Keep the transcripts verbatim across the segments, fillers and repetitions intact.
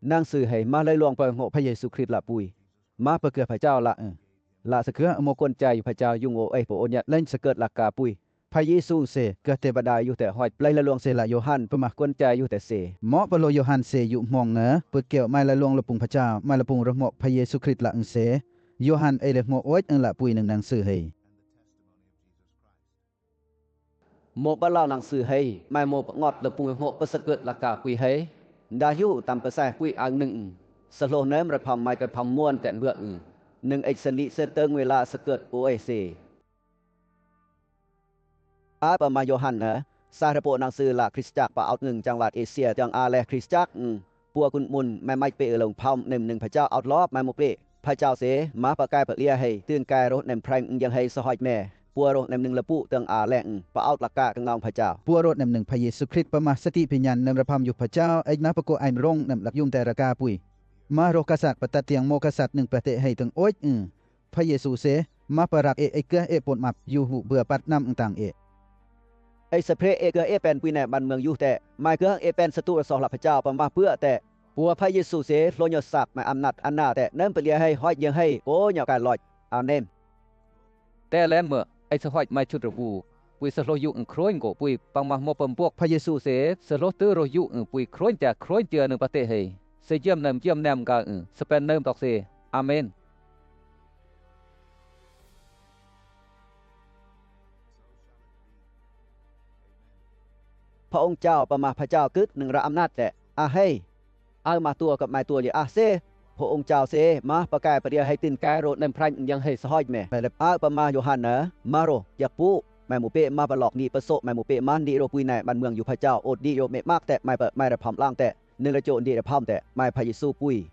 Nang Sihei, ma loi luong pa ngok pa Jisu Krist la pui. Ma pa ka pa jao la, eh. La sa ka mo kon jai pa jao yung o eh po onya lain sa ka la ka pui. Pa Jisu se ka te ba da yu te hoi plai la luong se la Johan pa ma kon jai yu te se. Mo pa lo Johan se yu mong nga, pa keo mai la luong la pung pa jao, mai la pung ro mo pa Jisu Krist la ng se. Johan ei le mo oit ng la pui ng Nang Sihei. Mo pa la Nang Sihei, mai mo pa ngot la pung mo pa sa ka la ka pui hei. Nda yu tam pa sa pui ang neng. Sa lo nem ra pham mai ka pham muan ten bua ng. Neng ei sa ni sa teng we la sa ka o ei se. A pa ma Johan na, sa ra po nang si la Krist jak pa aut neng jang lat Asia jang a le Krist jak, mm. Pua kun mun, mai mai pe long pham nem neng pa jao aut lop mai mo pe. Pa jao se, ma pa kai pa lia hei, tun kai ro nem phrang ngiang hei sa hoi me. Pua ro nem neng la pu teng a leng, pa aut la ka ka ngaung pa jao. Pua ro nem neng pa Jisu Krist pa ma sati pinyan nem ra pham yu pa jao, ei na pa ko aim rong nem lak yum te ra ka pui. Ma ro kasat pa tatiang mo kasat neng pa te hei teng oit, mm. Pa Jisu se, ma pa rak e, e ka e pon map yu hu bua pat nam ng tang e. Ei sa phre e ka e pen pui ne ban meng yu te, mai ka e pen sa tu so la pa jao pa ma pua te. Pua pa Jisu se, lo nyo sak mai amnat ana te, nem pa lia hei hoi ngiang hei, o nyo ka loi. Amen. Te len ma, ei sa hoi mai chut ro bu. Pui sa lo yu ng kroin ko, pui pang ma mo pem bok. Pa Jisu se, sa lo te ro yu ng pui kroin tia, kroin tia neng pa te hei. Sa yam nem, yam nem ka ng, sa pen nem tok se. Amen. Pa ong jao, pa ma pa jao kut neng ra amnat te. A hei. Au ma tua ka mai tua li a se. Pa ong jao se, ma pa kai pa lia hei tin kai ro nem phrang ngiang hei sa hoi me. Mai le au pa ma Johan na, ma ro, yak pu, mai mo pe ma pa lok ni pa so, mai mo pe man di ro pui nai, man meng yu pa jao, ot di ro me mak te, mai pa, mai ra pham lang te. Neng ra jo ndi ra pham te, mai pa Jisu pui.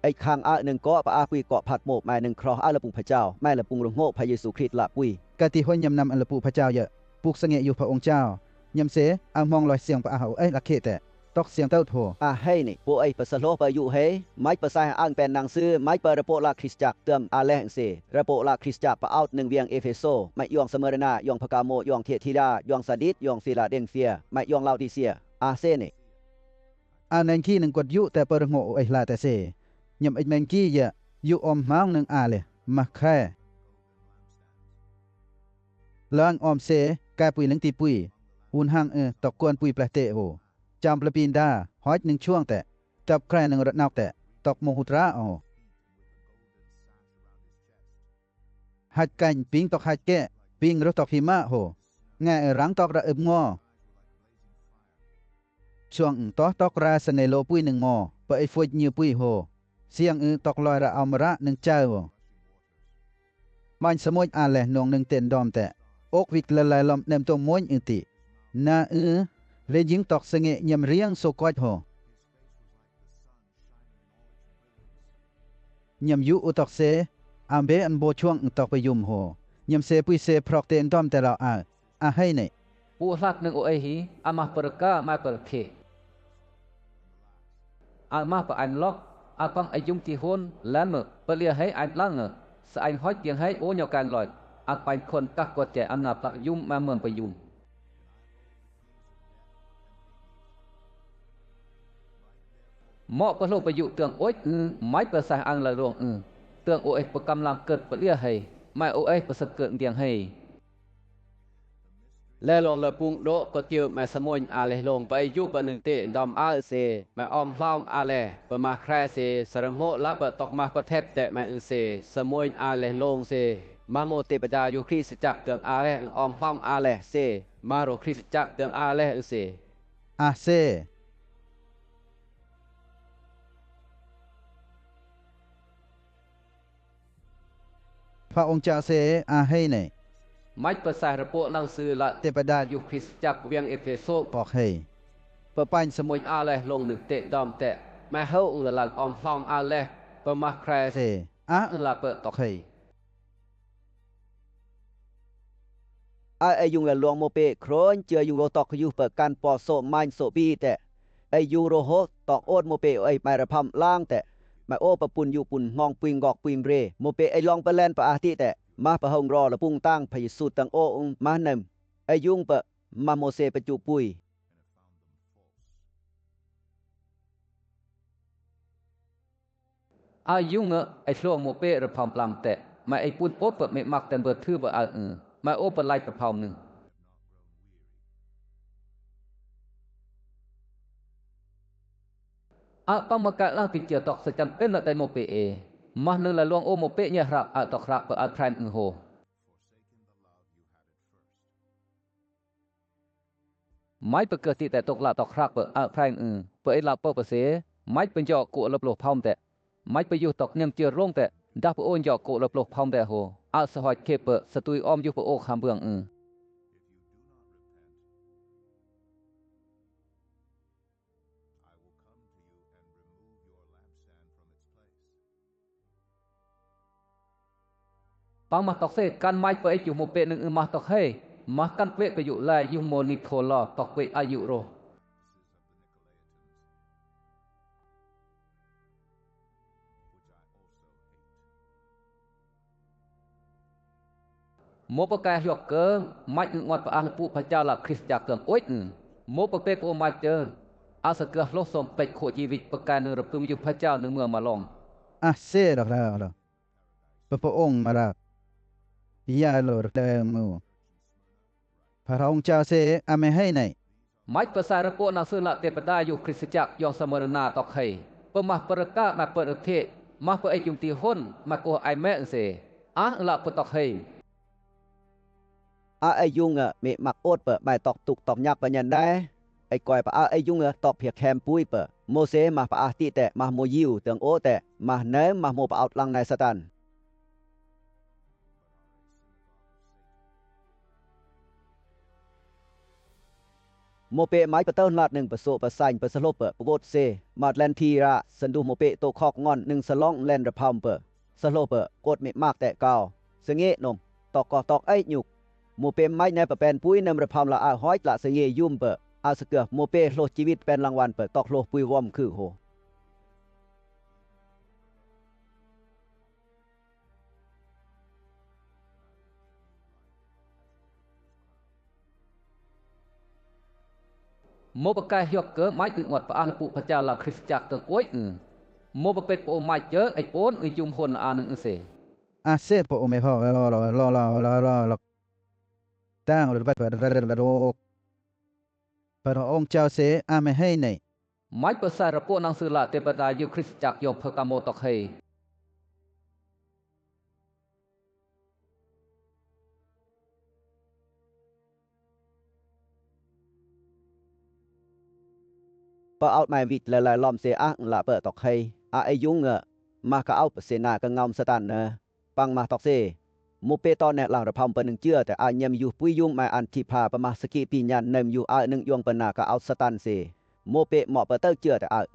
Ei khang a neng ko pa a pui ko phat mo, mai neng kro a la pung pa jao, mai la pung rung ho pa Jisu Krist la pui. Ka ti hoi nyam nam a la pu pa jao ya, puk sa nge yu pa ong jao. Nyam se, a mong loi siang pa a hau, ei la khe te. Tok siang taut ho. A hei ni, po ei pa sa lo pa yu hei, mai pa sa ang pen nang si, mai pa ra po la Krist jak tem a leng se. Ra po la Krist jak pa aut neng viang Efeso, mai yong Samarina, yong Pergamo, yong Thiatira, yong Sardis, yong Filadelfia, mai yong Laodisia. A se ni. A neng ki neng kot yu te pa rung ho ei la te se. Nyam ei meng ki ya, yu om maung neng a le, ma khe. Lang om se, ka pui leng ti pui. Un hang e, tok kuan pui pla te ho. Cham pla pin da, hoi neng chuang te. Tap krai neng rat nak te. Tok mo hut ra ho. Hat kain ping tok hat ke, ping ro tok hima ho. Ngai e rang tok ra ep ngo. Chuang tok tok ra sa ngai lo pui neng mo, pa e fuit nyu pui ho. Siang e tok loi ra om ra neng chau ho. Main sa moin a le nong neng ten dom te. Ok vik la lai lom nem to moin e ti. Na e, le jing tok sa nge nyam riang so koit ho. Nyam yu u tok se, ambe an bo chuang tok pa yum ho. Nyam se pui se prok te ndom te lau a, a hei ne. Pu lak neng o e hi, a ma per ka ma per khe. A ma pa an lok, a pang a yum ti hon, lan me, pa lia hei an lang e, sa an hoi tiang hei o nyo kan loi, a pain kon kak kot te an na pa yum ma mem pa yum. Mo pa lo pa yu tang oit, mm, mai pa sa ang la rong, mm. Tang oit pa kam lang ket pa lia hei, mai oit pa sa ket tiang hei. Le long le pung do ko tiu mai sa moin a le long pa yu pa neng te dom a se, mai om hlong a le, pa ma khrai se, sa reng mo la pa tok ma pa thep te mai se, sa moin a le long se, ma mo te pa da yu Krist jak tang a le, om hlong a le se, ma ro Krist jak tang a le se. A se. Pha ong chao se a hei nei. Mai pa sa ra po nang su la te pa da yu Krist jak viang Epheso. Pok hei. Pa pain sa moin a le long nuk te dom te. Mai hau ung la lang om hlong a le. Pa ma khrai se a la pa tok hei. A e yung la long mo pe khron chia yung ro tok yu pa kan po so main so pi te. E yung ro ho tok ot mo pe e mai ra pham lang te. Mai o pa pun yu pun ngong puing gok puing re mo pe e long pa len pa a ti te. Ma pa hong ro la pung tang pa Yesu tang o ung ma nem. E yung pa ma mo se pa chu pui. A iung a, a iong mo pe ra phaum plam te. Ma a ipun ot pa me mak ten ba thu ba a, ma o pa lai pa phaum nu. A pang ma ka la ki tia tok sa chan pen la tai mo pe e. Ma nu la luang o mo pe nia hrap a tok hrap pa a prime u ho. Mait pa ka ti te tok la tok hrap pa a prime u. Pa e la pa pa se. Mait pa jok ko la plo phaum te. Mait pa yu tok nem tia rong te. Dap o jok ko la plo phaum te ho. A sa hoi ke pa sa tui om yu pa o kham buang u. Pang ma tok se kan mait pa e yu mo pe nung ma tok hei. Ma kan pe ka yu la yu mo ni tho la tok pe a yu ro. Mo pa ka hiok ke, mait ngot pa a pu pa cha la Krist jak keng oit. Mo pa pe ko mait te. A sa ke hlo som pe ko jivit pa ka nu rap tung ju pa cha nu mua ma long. A se ra ra ra. Pa pa ong ma ra. Ia lo ra mu. Pa ra ong cha se a me hei nei. Mait pa sa ra po na su la te pa da yu Krist jak yong sa ma ra na tok hei. Pa ma pa ra ka ma pa ra the. Ma pa e jung ti hon ma ko ai me se. A la pa tok hei. A e yung a me mak ot pa mai tok tuk tok nyak pa nyan dai. E koi pa a e yung a tok pia khem pui pa. Mo se ma pa a ti te ma mo yiu teng o te. Ma ne ma mo pa aut lang nai Satan. Mo pe mait pa tau lat nung pa so pa sain pa sa lop pa pukot se. Mat len ti ra sandu mo pe to khok ngon nung sa long len ra pham pa. Sa lop pa kot me mak te kau. Sa nge nung. Tok ko tok ai nyuk. Mo pe mait ne pa pen pui nem ra pham la a hoit la sa nge yum pa. A sa ke mo pe hlo jivit pen lang wan pa tok hlo pui wom khu ho. Mo pa ka hiok ke mait ngot pa a pu pa cha la Krist jak ke koi. Mo pa pet po mait je ai pon i jum hon a nung se. A se po me ho lo lo lo lo lo lo. Tang lo pa pa lo lo. Pa ra ong chau se a me hei nei. Mait pa sa ra po nang su la te pa da yu Krist jak yong pa ka mo tok hei. Pa aut mai vit la la lom se a la pa tok hei. A e yung a. Ma ka aut pa se na ka ngam Satan na. Pang ma tok se. Mo pe to ne lang ra pham pa nung chia te a nyem yu pui yung mai an ti pha pa ma saki pi nyan nem yu a nung yong pa na ka aut Satan se. Mo pe mo pa tau chia te a.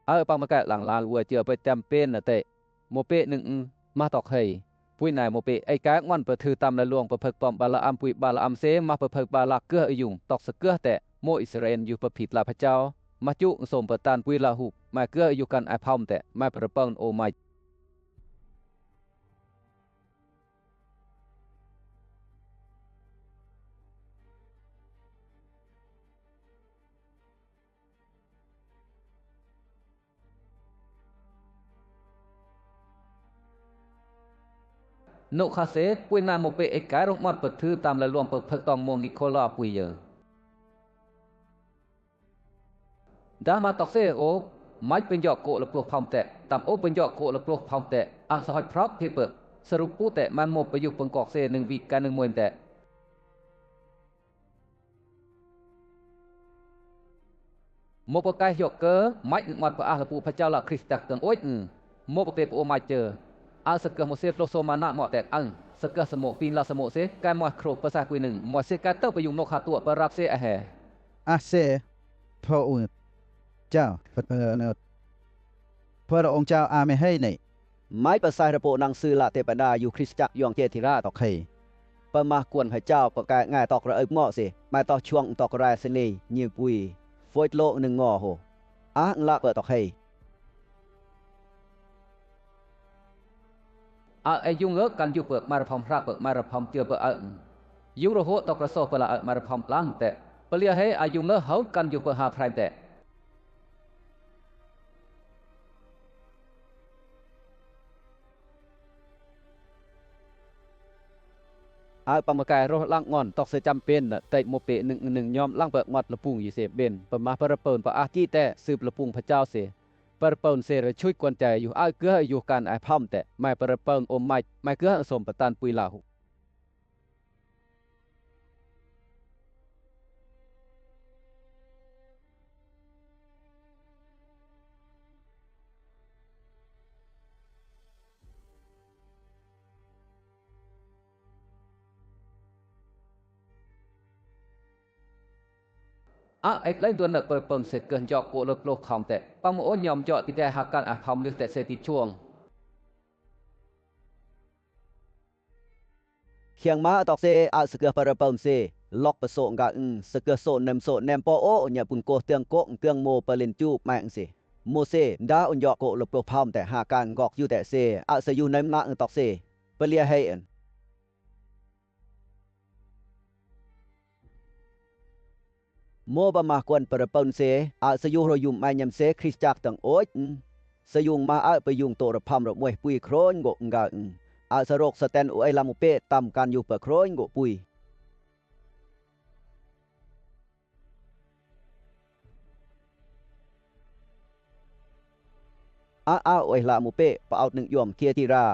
A pang ma ka lang lang ua chia pa cham pen na te. Mo pe nung ma tok hei. Pui nai mo pe ai ka ngon pa thu tam la luang pa phak pom ba la am pui ba la am se ma pa phak ba la ke yung tok sa ke te. Mo Israel yu pa phit la pa chau. Ma chu som pa tan pui la hu. Ma ke yu kan ai pham te. Ma pa ra pon o mai. Nokha se, pui na mo pe e ka rong mat pa thu tam la luang pa phak tong mo ngi ko la pui ye. Da ma tok se o, mai pen jok ko la plok pham te, tam o pen jok ko la plok pham te, a sa hoi prap ke pe, sa rup pu te, man mo pe yu pen kok se nung vit ka nung mo em te. Mo pa ka hiok ke, mai ngot pa a la pu pa cha la Krist jak teng oit. Mo pa pe po mai che. A sa ke mo se plo so ma na mo tek ang. Sa ke sa mo pin la sa mo se, ka mo kro pa sa kui nung. Mo se ka tau pa yung nokha tua pa rap se a he. A se, po u. Chau, pa, pa, pa, pa ra ong chau a me hei nei. Mai pa sai ra po nang su la te pa na yu Krist jak yong ke ti ra tok hei. Pa ma kuon ha chau pa ka ngai tok ra ep mo se. Mai tok chuang tok ra se nei, nyi pui. Foit lo nung ngo ho. A la pa tok hei. A e iung e kan iu pek mai ra phom hra pek mai ra phom tia pek a. Iung ro ho tok ra so pela a mai ra phom lang te. Pelia he a iung e hau kan iu pek ha phrain te. A pamekai ro lang ngon tok se champion na tai mo pe neng neng nyom lang pek ngot lepung i se ben. Pemah perepaun pa a ki te sip lepung pachau se. Perepaun se re chui kuan tai yu a ke yu kan a phom te. Mai perepaun o mai, mai ke som petan pui lahu. A ek lai duan na perepaun se ke jok ko lo plo khom te. Pamo o nyom jok ti te hakan a khom lu te se ti chuang. Khiang ma tok se a seke perepaun se lok pe so nga eng seke so nem so nem po o nya pun ko tiang ko tiang mo pelin chu ma eng se. Mo se da un yok ko lo po pham te ha kan gok yu te se a se yu nem nga eng tok se. Pelia hei en. Mo ba ma kuan perepaun se a se yu ro yu mai nyam se Kristak tang oi. Se yu ma a pe yu to ra pham ro muai pui kron go nga. A se rok Satan u ai lam u pe tam kan yu pe kron go pui. A a oi lam u pe pa aut neng yom kia ti ra.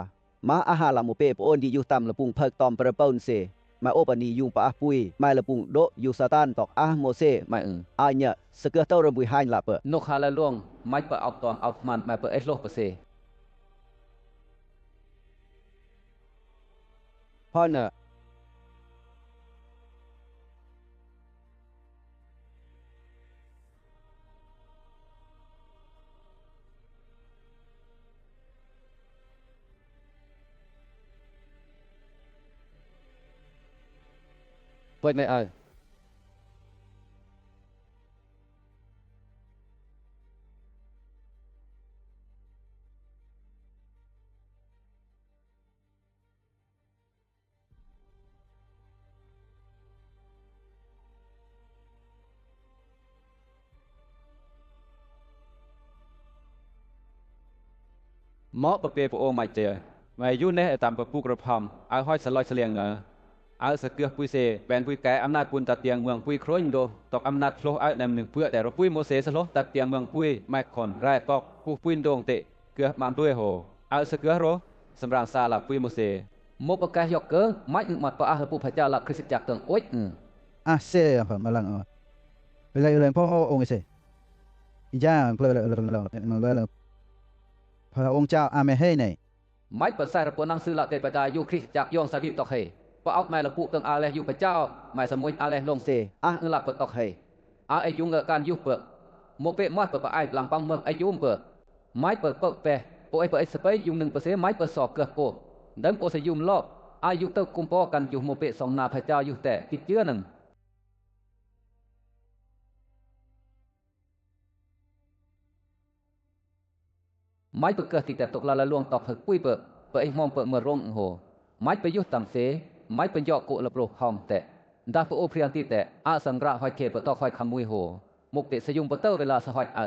Ma a ha lam u pe po on di yu tam lepung phak tom perepaun se. Mai o pa ni yu pa a pui mai lepung do yu Satan tok a mo se mai eng. A nya seke tau ro bui hain la pe. Nok ha la long mai pa aut tom aut man mai pe eh loh pe se. Hana. Poi mai ai. Mo pepe po o mai te. Mai yu ne e tam pe puk ro pham. Ai hoi sa loi sa liang nga. Ai sa kiah pui se, pen pui kai amnat pun tat tiang muang pui khroin do. Tok amnat hloh ai nem nung pui te ro pui mo se sa hloh tat tiang muang pui. Mai khon, rai pok, pu pui ndong te. Kiah mam tui ho. Ai sa kiah ro, samrang sa la pui mo se. Mo pa ka hiok ke, mai mat pa ah pu phacha la Kristak tang oit. A se apa malang o. Ilai ilai po o ong se. Ija, pa ong cha ame hei nei. Mai pa sai ra po nang sila te pa ta yu Kristak yong sa vip tok hei. Pa aut mai la pu tang ale yu pa cha, mai sa muin ale long se, ah ngela pa tok hei. A e yung kan yu pe. Mo pe mat pe pa ai lang pang mek e yung pe. Mai pe pe pe. Po e pe e sepai yung neng pe se mai pe sok ke po. Dang po se yung lok. A yu tau kum po kan yu mo pe song na phacha yu te. Ti tia neng. Mai pe keh ti te tok la la luang tok hek pui pe, pe ih mong pe merong ho. Mai pe yuh tang se, mai pe jok ko lep roh hong te. Dah pe o prian ti te, a sang ra hoi ke pe tok hoi khamui ho. Muk te se yung pe tau re la sa hoi a.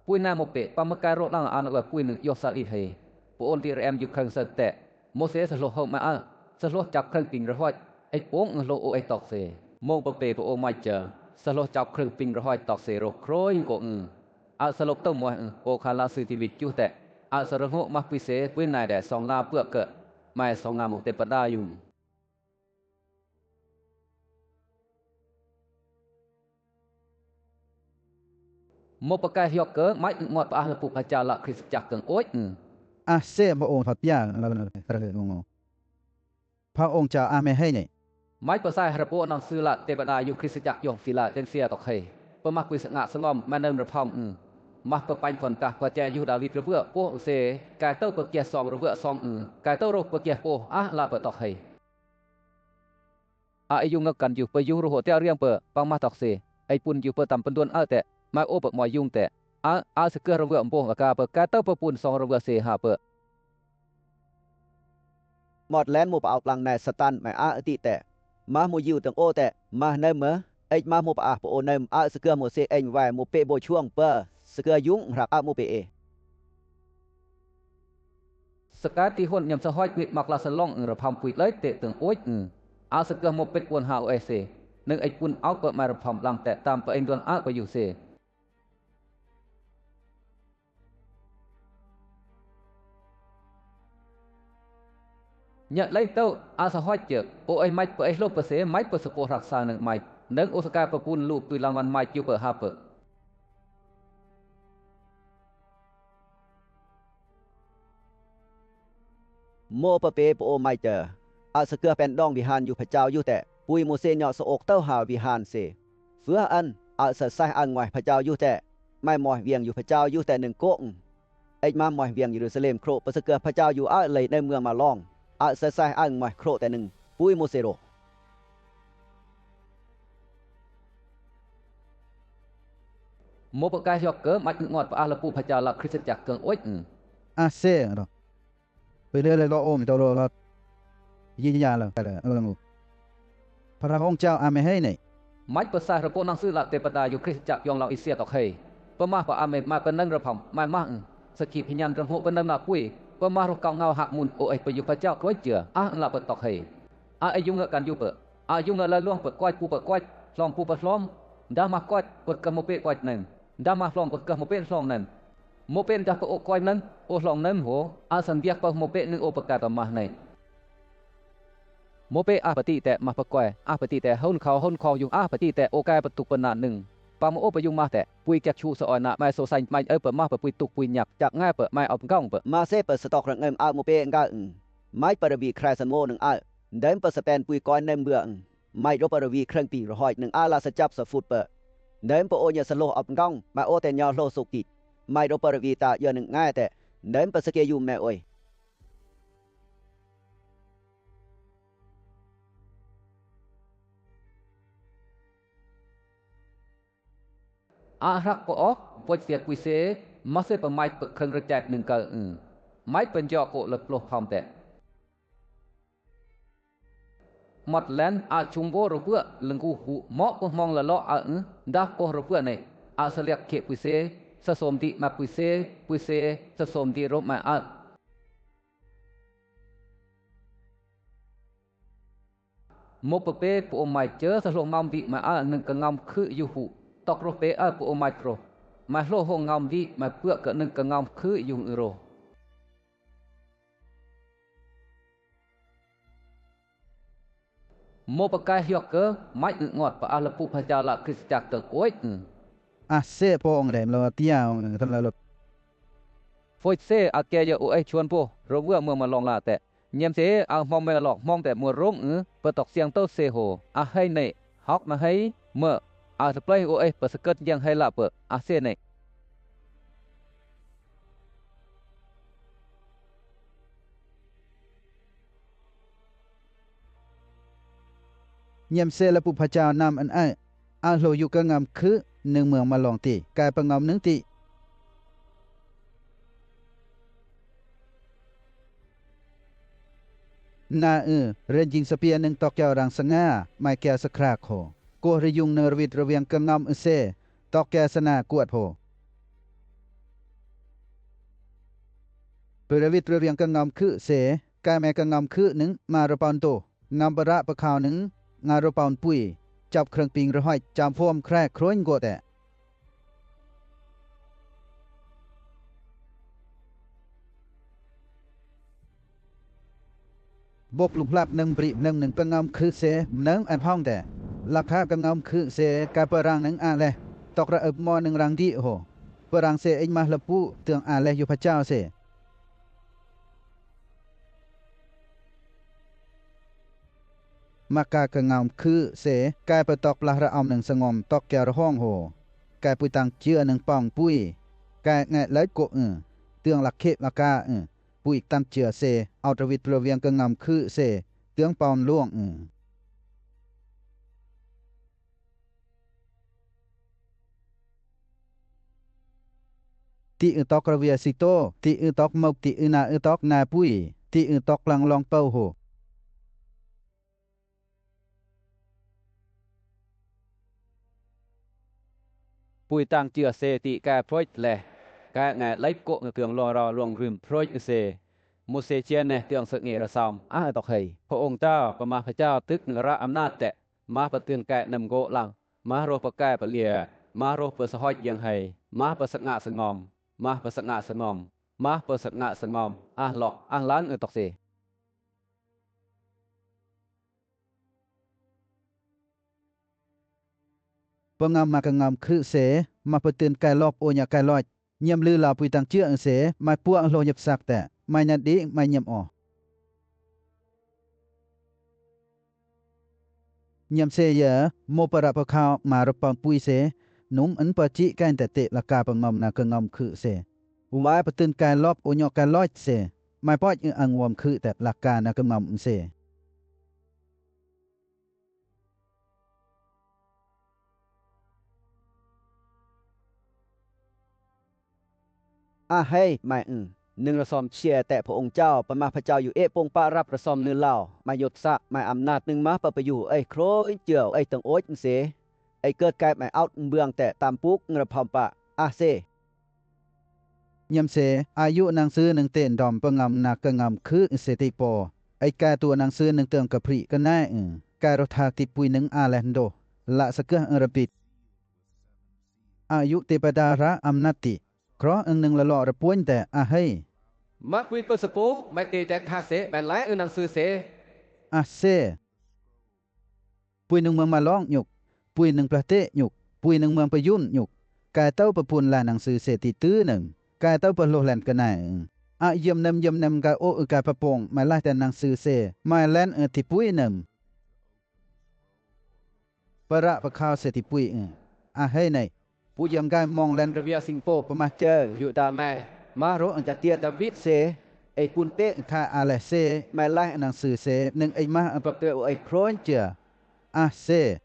Pui na mo pe, pa mekai ro lang ana wa pui neng yo sa i hei. Po on ti re em yu khang sa te. Mo se sa hlo ho ma a. Sa hlo chap khang ping re hoi. E pong hlo o e tok se. Mo pe pe po o mai cha. Sa hlo chap khang ping re hoi tok se ro kroi ko ng. A sa lok tau mo ng ko kha la su ti vit chu te. A sa ro ho ma pui se pui nai de song la puak ke. Mai song nga mo te pa da yung. Mo pekai hiok ke, mai ngot pa ah lepu pacha la Kristak keng oit. A se mo ong hatiang, la la la la la. Pa ong cha a me hei nei. Mai pesai harapo nang sila te bana yu Kristak yong sila ten sia tok hei. Pemah kui sengak selom, manau repom. Mah pepain kon kah pacha yu dali rebek po se, kai tau pekiah song rebek song. Kai tau ro pekiah po, ah la petok hei. A iung ngak kan yu pe yu ru ho te a riang pe pang matok se. Ai pun yu pe tam pendon a te. Mai o pe mo yung te. A, a seke ru vua mbo ka pe ka tau pe pun song ru vua se ha pe. Mot len mo pa au plang nai Satan mai a ti te. Mah mo yu teng o te. Mah nem me. Ej mah mo pa a pe o nem a seke mo se ej vai mo pe bo chuang pe. Seke yung rak a mo pe e. Seka ti hon nyam sa hoit wit mak la sa long eng ra pham puit lai te teng oit eng. A seka mo pet won ha o ese. Neng ai pun au ko ma ra pham lang te tam pa eng don a ko yu se. Nya lai tau a sa hoit ke. O ai mait pa ai lo pa se mait pa sa po rak sa neng mait. Neng o seka pa pun lu tui lang wan mait yu pa ha pa. Mo pa pe po o mai te. A seke pen dong vihan yu pachau yu te. Pui mo se nyo so ok tau ha vihan se. Fua an, a sa sai an ngoi pachau yu te. Mai mo viang yu pachau yu te neng kong. Ej ma mo viang Yerusalem kro pa seke pachau yu a lai neng muang ma long. A sa sai an ngoi kro te neng. Pui mo se ro. Mo pa kai hiok ke mat ngot pa a la pu pachau la Kristus jak keng oit eng. A se ro. Pe le le lo om to lo lo. Yi ya lo ka le lo. Para hong chau a me hei nei. Mat pa sa ro po nang su la te pa ta yu Kristus jak yong lau isia tok hei. Pa mah pa a me ma pa nang ro pham mai mah eng. Sa ki phi nyan ro ho pa nang na pui. Pa mah ro kau ngau hak mun o ai pa yu pachau koi jia. A la pa tok hei. A ai yu nga kan yu pa. A yu nga la long pa koi pu pa koi. Long pu pa long. Nda mah koi pa ka mo pe koi nang. Nda mah long pa ka mo pe long nang. Mo pe nda pa o koi nang, o long nang ho, a san diak pa mo pe nang o pa ka ta mah nai. Mo pe a pa ti te mah pa koi, a pa ti te hon khau hon khau yu a pa ti te o kai pa tuk pa na nang. Pa mo o pa yu mah te, pui kiak chu sa o na mai so sain mai o pa mah pa pui tuk pui nyak, kiak ngai pa mai op gaung pa. Ma se pa sa tok rang em a mo pe nga eng. Mai pa ra vi krai san mo nang a, ndem pa sa pen pui koi nem bua eng. Mai ro pa ra vi kreng pi ro hoi neng a la sa chap sa fut pa. Ndem pa o nya sa lo ap ngong, mai o te nya lo so ki. Mai ro pa ra vi ta ya neng ngai te. Ndem pa sa ke yu me oi. A rak pa o, poi sia kui se, ma se pa mai pa kreng ra chap neng ka eng. Mai pa njo ko la plo pham te. Mat len a chumbo ro pua lengku hu mo ko mong la lo a eng da ko ro pua nei. A sa liak ke puise, sa som di ma puise, puise, sa som di ro ma a. Mo pa pe po o mai che sa lo ngam di ma a neng ka ngam khu yu hu. Tok ro pe a po o mai ro. Ma lo ho ngam di ma pua ka neng ka ngam khu yu ro. Mo pa kai hiok ke, mai ngot pa a la pu pa ja la Kristus jak te koit. A se po ong rem lo tia ong rem lo. Foit se a ke ya u ai chuan po, ro vua mo ma long la te. Nyem se a mong me lok mong te mo rong u, pa tok siang to se ho, a hai nei, hok na hai, mo, a supply u ai pa sekat yang hai la pa, a se nei. Nyem se la pu pa ja nam an ai. A lo yu ka ngam khu neng muang ma long ti. Kai pa ngam neng ti. Na u, ren jing sapia neng tok ya rang sanga, mai kia sakrak ho. Ko ri yung neng ravit raviang ka ngam u se, tok ya sana kuat ho. Pi ravit raviang ka ngam khu se, Ka me ka ngam khu neng ma ro paun to. Ngam bara pa khau neng nga ro paun pui. Chap kreng ping ro hai cham phom krai kroin go te. Bop lup lap neng bri neng neng ka ngam khu se neng an phong te. Lak ha ka ngam khu se ka pa rang neng a le. Tok ra up mo neng rang di ho. Pa rang se ej ma la pu tiang a le yu pa chau se. Maka ka ngam khu se, kai pa tok plah ra om neng sangom tok kia ra hong ho. Kai pui tang chia neng pong pui. Kai ngai lai ko u. Tiang la khep la ka u. Pui tang chia se, au travit plo viang ka ngam khu se. Tiang pong luang u. ti utok ravia sito, ti utok mok, ti una utok na pui, ti utok langlong pauho. Pui tang tia se ti ka proit le, ka nga laip ko nge tiang lo ra long rim proit se. Mo se tia ne tiang se nge ra sam, a tok hei. Pho ong ta, pa ma pha ta tuk nge ra am na te. Ma pa tun ka nam go lang, ma ro pa ka pa lia, ma ro pa sa hoi yang hei, ma pa sa nga sa ngom, ma pa sa nga sa ngom, ma pa sa nga sa ngom, a lok, a lan u tok se. Pangam ma ka ngam khru se, ma pa tun ka lop o nya ka loit. Ñam lu la pui tang tia se, mai puak lo ñep sak te, mai nat di, mai ñam o. Ñam se ya, mo para pa khau ma rap pa pui se, num an pa chi kain te te la ka pa ngam na ka ngam khru se. U mai pa tun ka lop o ño ka loit se, mai poit ang wam khru te la ka na ka ngam se. A hei, mai ng. Nung ra som sia te pho ong chau, pa ma pha chau yu e pong pa rap ra som nu lau, mai yot sa, mai am nat nung ma pa pa yu, ei kro in chiau, ei tong oi ng se. Ei ket kai mai out ng buang te, tam puk ng ra phom pa, a se. Ñam se, a yu nang su nung te ndom pa ngam na ka ngam khru se ti po. Ei ka tu nang su nung tong ka phri ka nai, ka ro tha ti pui nung a le ndo. La sa ka ng ra pit. A yu te pa da ra am nat ti. Kro ang nung la lo ra puin te, a hei. Ma pui pa sa po, mai te te kha se, mai lai u nang su se. A se. Pui nung mang ma long ñuk, pui nung pla te ñuk, pui nung mang pa yun ñuk. Ka tau pa pun la nang su se ti tu nung. Ka tau pa lo len ka nai. A yam nam yam nam ka o u ka pa pong, mai lai te nang su se, mai len u ti pui nung. Para pa khau se ti pui u. A hei nei. Pu yam kai mong len ra via sing po pa ma chau yu ta mai. Ma ro ang chatia ta vit se. Ei pun te kha a le se. Mai lai nang su se. Nung ei ma ang pa te o ei kron chia. A se.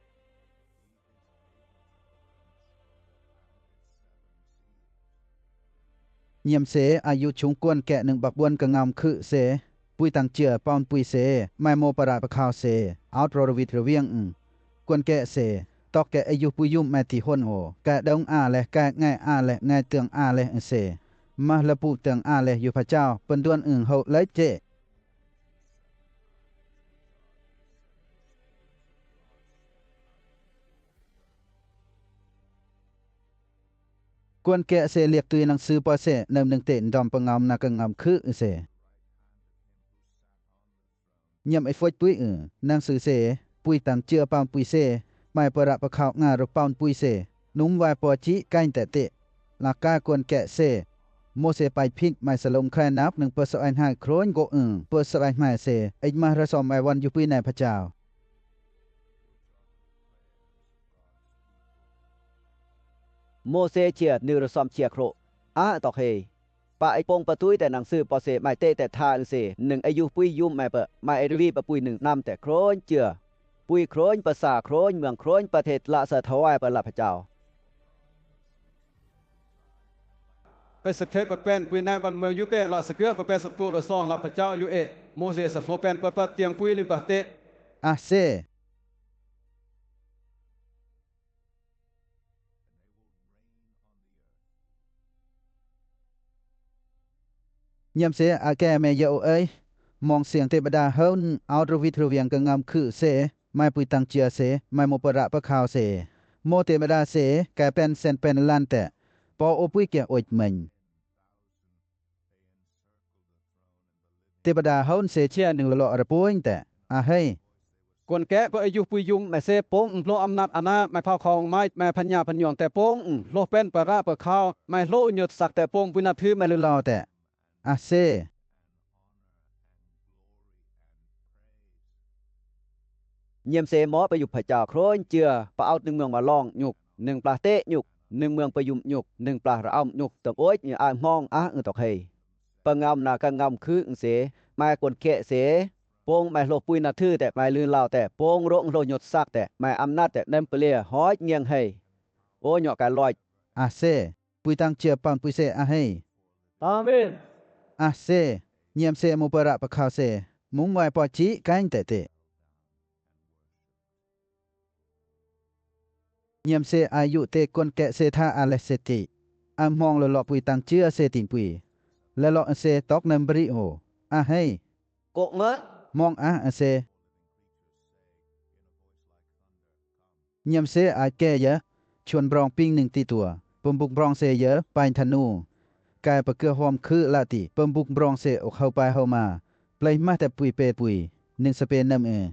Ñam se a yu chung kuan ke nung bak buan ka ngam khru se. Pui tang chia paun pui se. Mai mo para pa khau se. Out ro ra vit ra viang ng. Kuan ke se, tok ke e yu pui yum mai ti hon ho, ka dong a le, ka ngai a le, ngai tiang a le se. Ma la pu tiang a le yu pha chau, pan duan ung ho lai che. Kuan ke se liak tui nang su pa se, nam nung te ndom pa ngam na ka ngam khru se. Ñam e foit pui u, nang su se, pui tang chia paun pui se, mai para pa khau nga ro paun pui se, num vai pa chi kain te te. La ka kuan ke se, mo se pai phik mai sa lom khai nap nung pa sa ai hai kron go u, pa sa ai hai se, ai ma ra som mai wan yu pui nai pha chau. Mo se chia nu ra som chia kro. A tok hei. Pa ei pong pa tui te nang su pa se mai te te tha ng se nung ei yu pui yum mai pa mai ei ri pa pui nung nam te kron chia. Pui kron pa sa kron muang kron pa thet la sa thawai pa la pha chau. Pe sa the pa pen pui nai pa muang yu te la sa kia pa pe sa tu ra song la pha chau yu e. Mo se sa fo pen pa pa tiang pui li pa te. A se. Ñam se a ke me ya o ei. Mong siang te bada hon out ro vit ro viang ka ngam khru se. Mai pui tang chia se. Mai mo para pa khau se. Mo te bada se. Ka pen sen pen lan te. Po o pui kia oit meng. Te bada hon se chia nung lo lo ra puing te. A hei. Kuan ke pa e yu pui yum mai se pong lo am nat ana mai phau khong mai mai pha nya pha nyong te pong lo pen para pa khau mai lo nyot sak te pong pui na phi mai lo lo te. A se. Ñam se mo pa yu pha chau kron chia pa out nung muang ma long nyuk nung pla te nyuk nung muang pa yum nyuk nung pla ra am nyuk tong oit nyi a mong a ng tok hei. Pa ngam na ka ngam khru ng se mai kuan ke se pong mai lo pui na thu te mai lu lau te pong ro ng lo nyot sak te mai am nat te nem pele hoit ngiang hei. O nyok ka loit. A se. Puitang jia paun pui se ahei. Amen. Ase, niamse mo para pakau se, mung mai po ji kain tete. Niamse a yu te kon ke se tha a le se ti. A mong lolo puitang jia se ti pui. Lolo se tok nem bri ho. Ahei. Kok ngat. Mong a ase. Niamse a ke ya, chuan brong ping ning ti tua, pembuk brong se ya, pain thanu. Kai pa ke hom khu la ti, pembuk brong se ok hau pai hau ma, plai ma te pui pe pui, ning se pe nam e.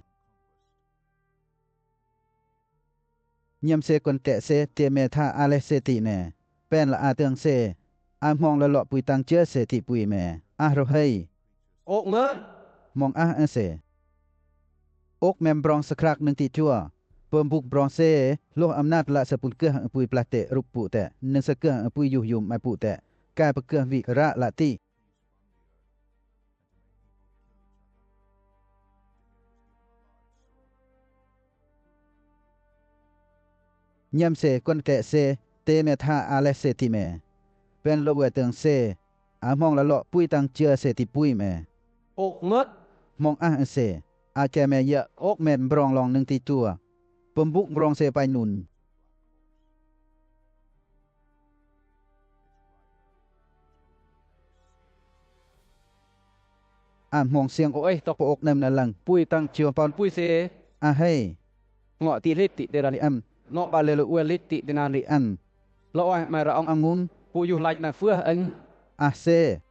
Niamse kon ke se te me tha a le se ti me, pen la a teng se, a mong lolo puitang jia se ti pui me, a ro hei. Ok ma. Mong a ase. Ok mem brong sakrak neng ti jua. Pembuk brong se, lo amnat la se pun keh pui plate rup pu te, neng se keh pui yuh yum mai pu te. Kai pa keh vi ra la ti. Niamse kon ke se, te me tha a le se ti me. Pen lo we teng se, a mong lolo puitang jia se ti pui me. Ok ngat. Mong a se, a ke me ya ok mem brong long neng ti jua. Pembuk brong se pai nun. A mong siang ko eh tok po ok nem na lang. Puitang jia paun pui se. Ahei. Ngo ti lit ti te ra li am. Ngo pa le lo ue lit ti te na li am. Lo eh mai ra ong angun. Pu yuh lait na fuah ang. Ase.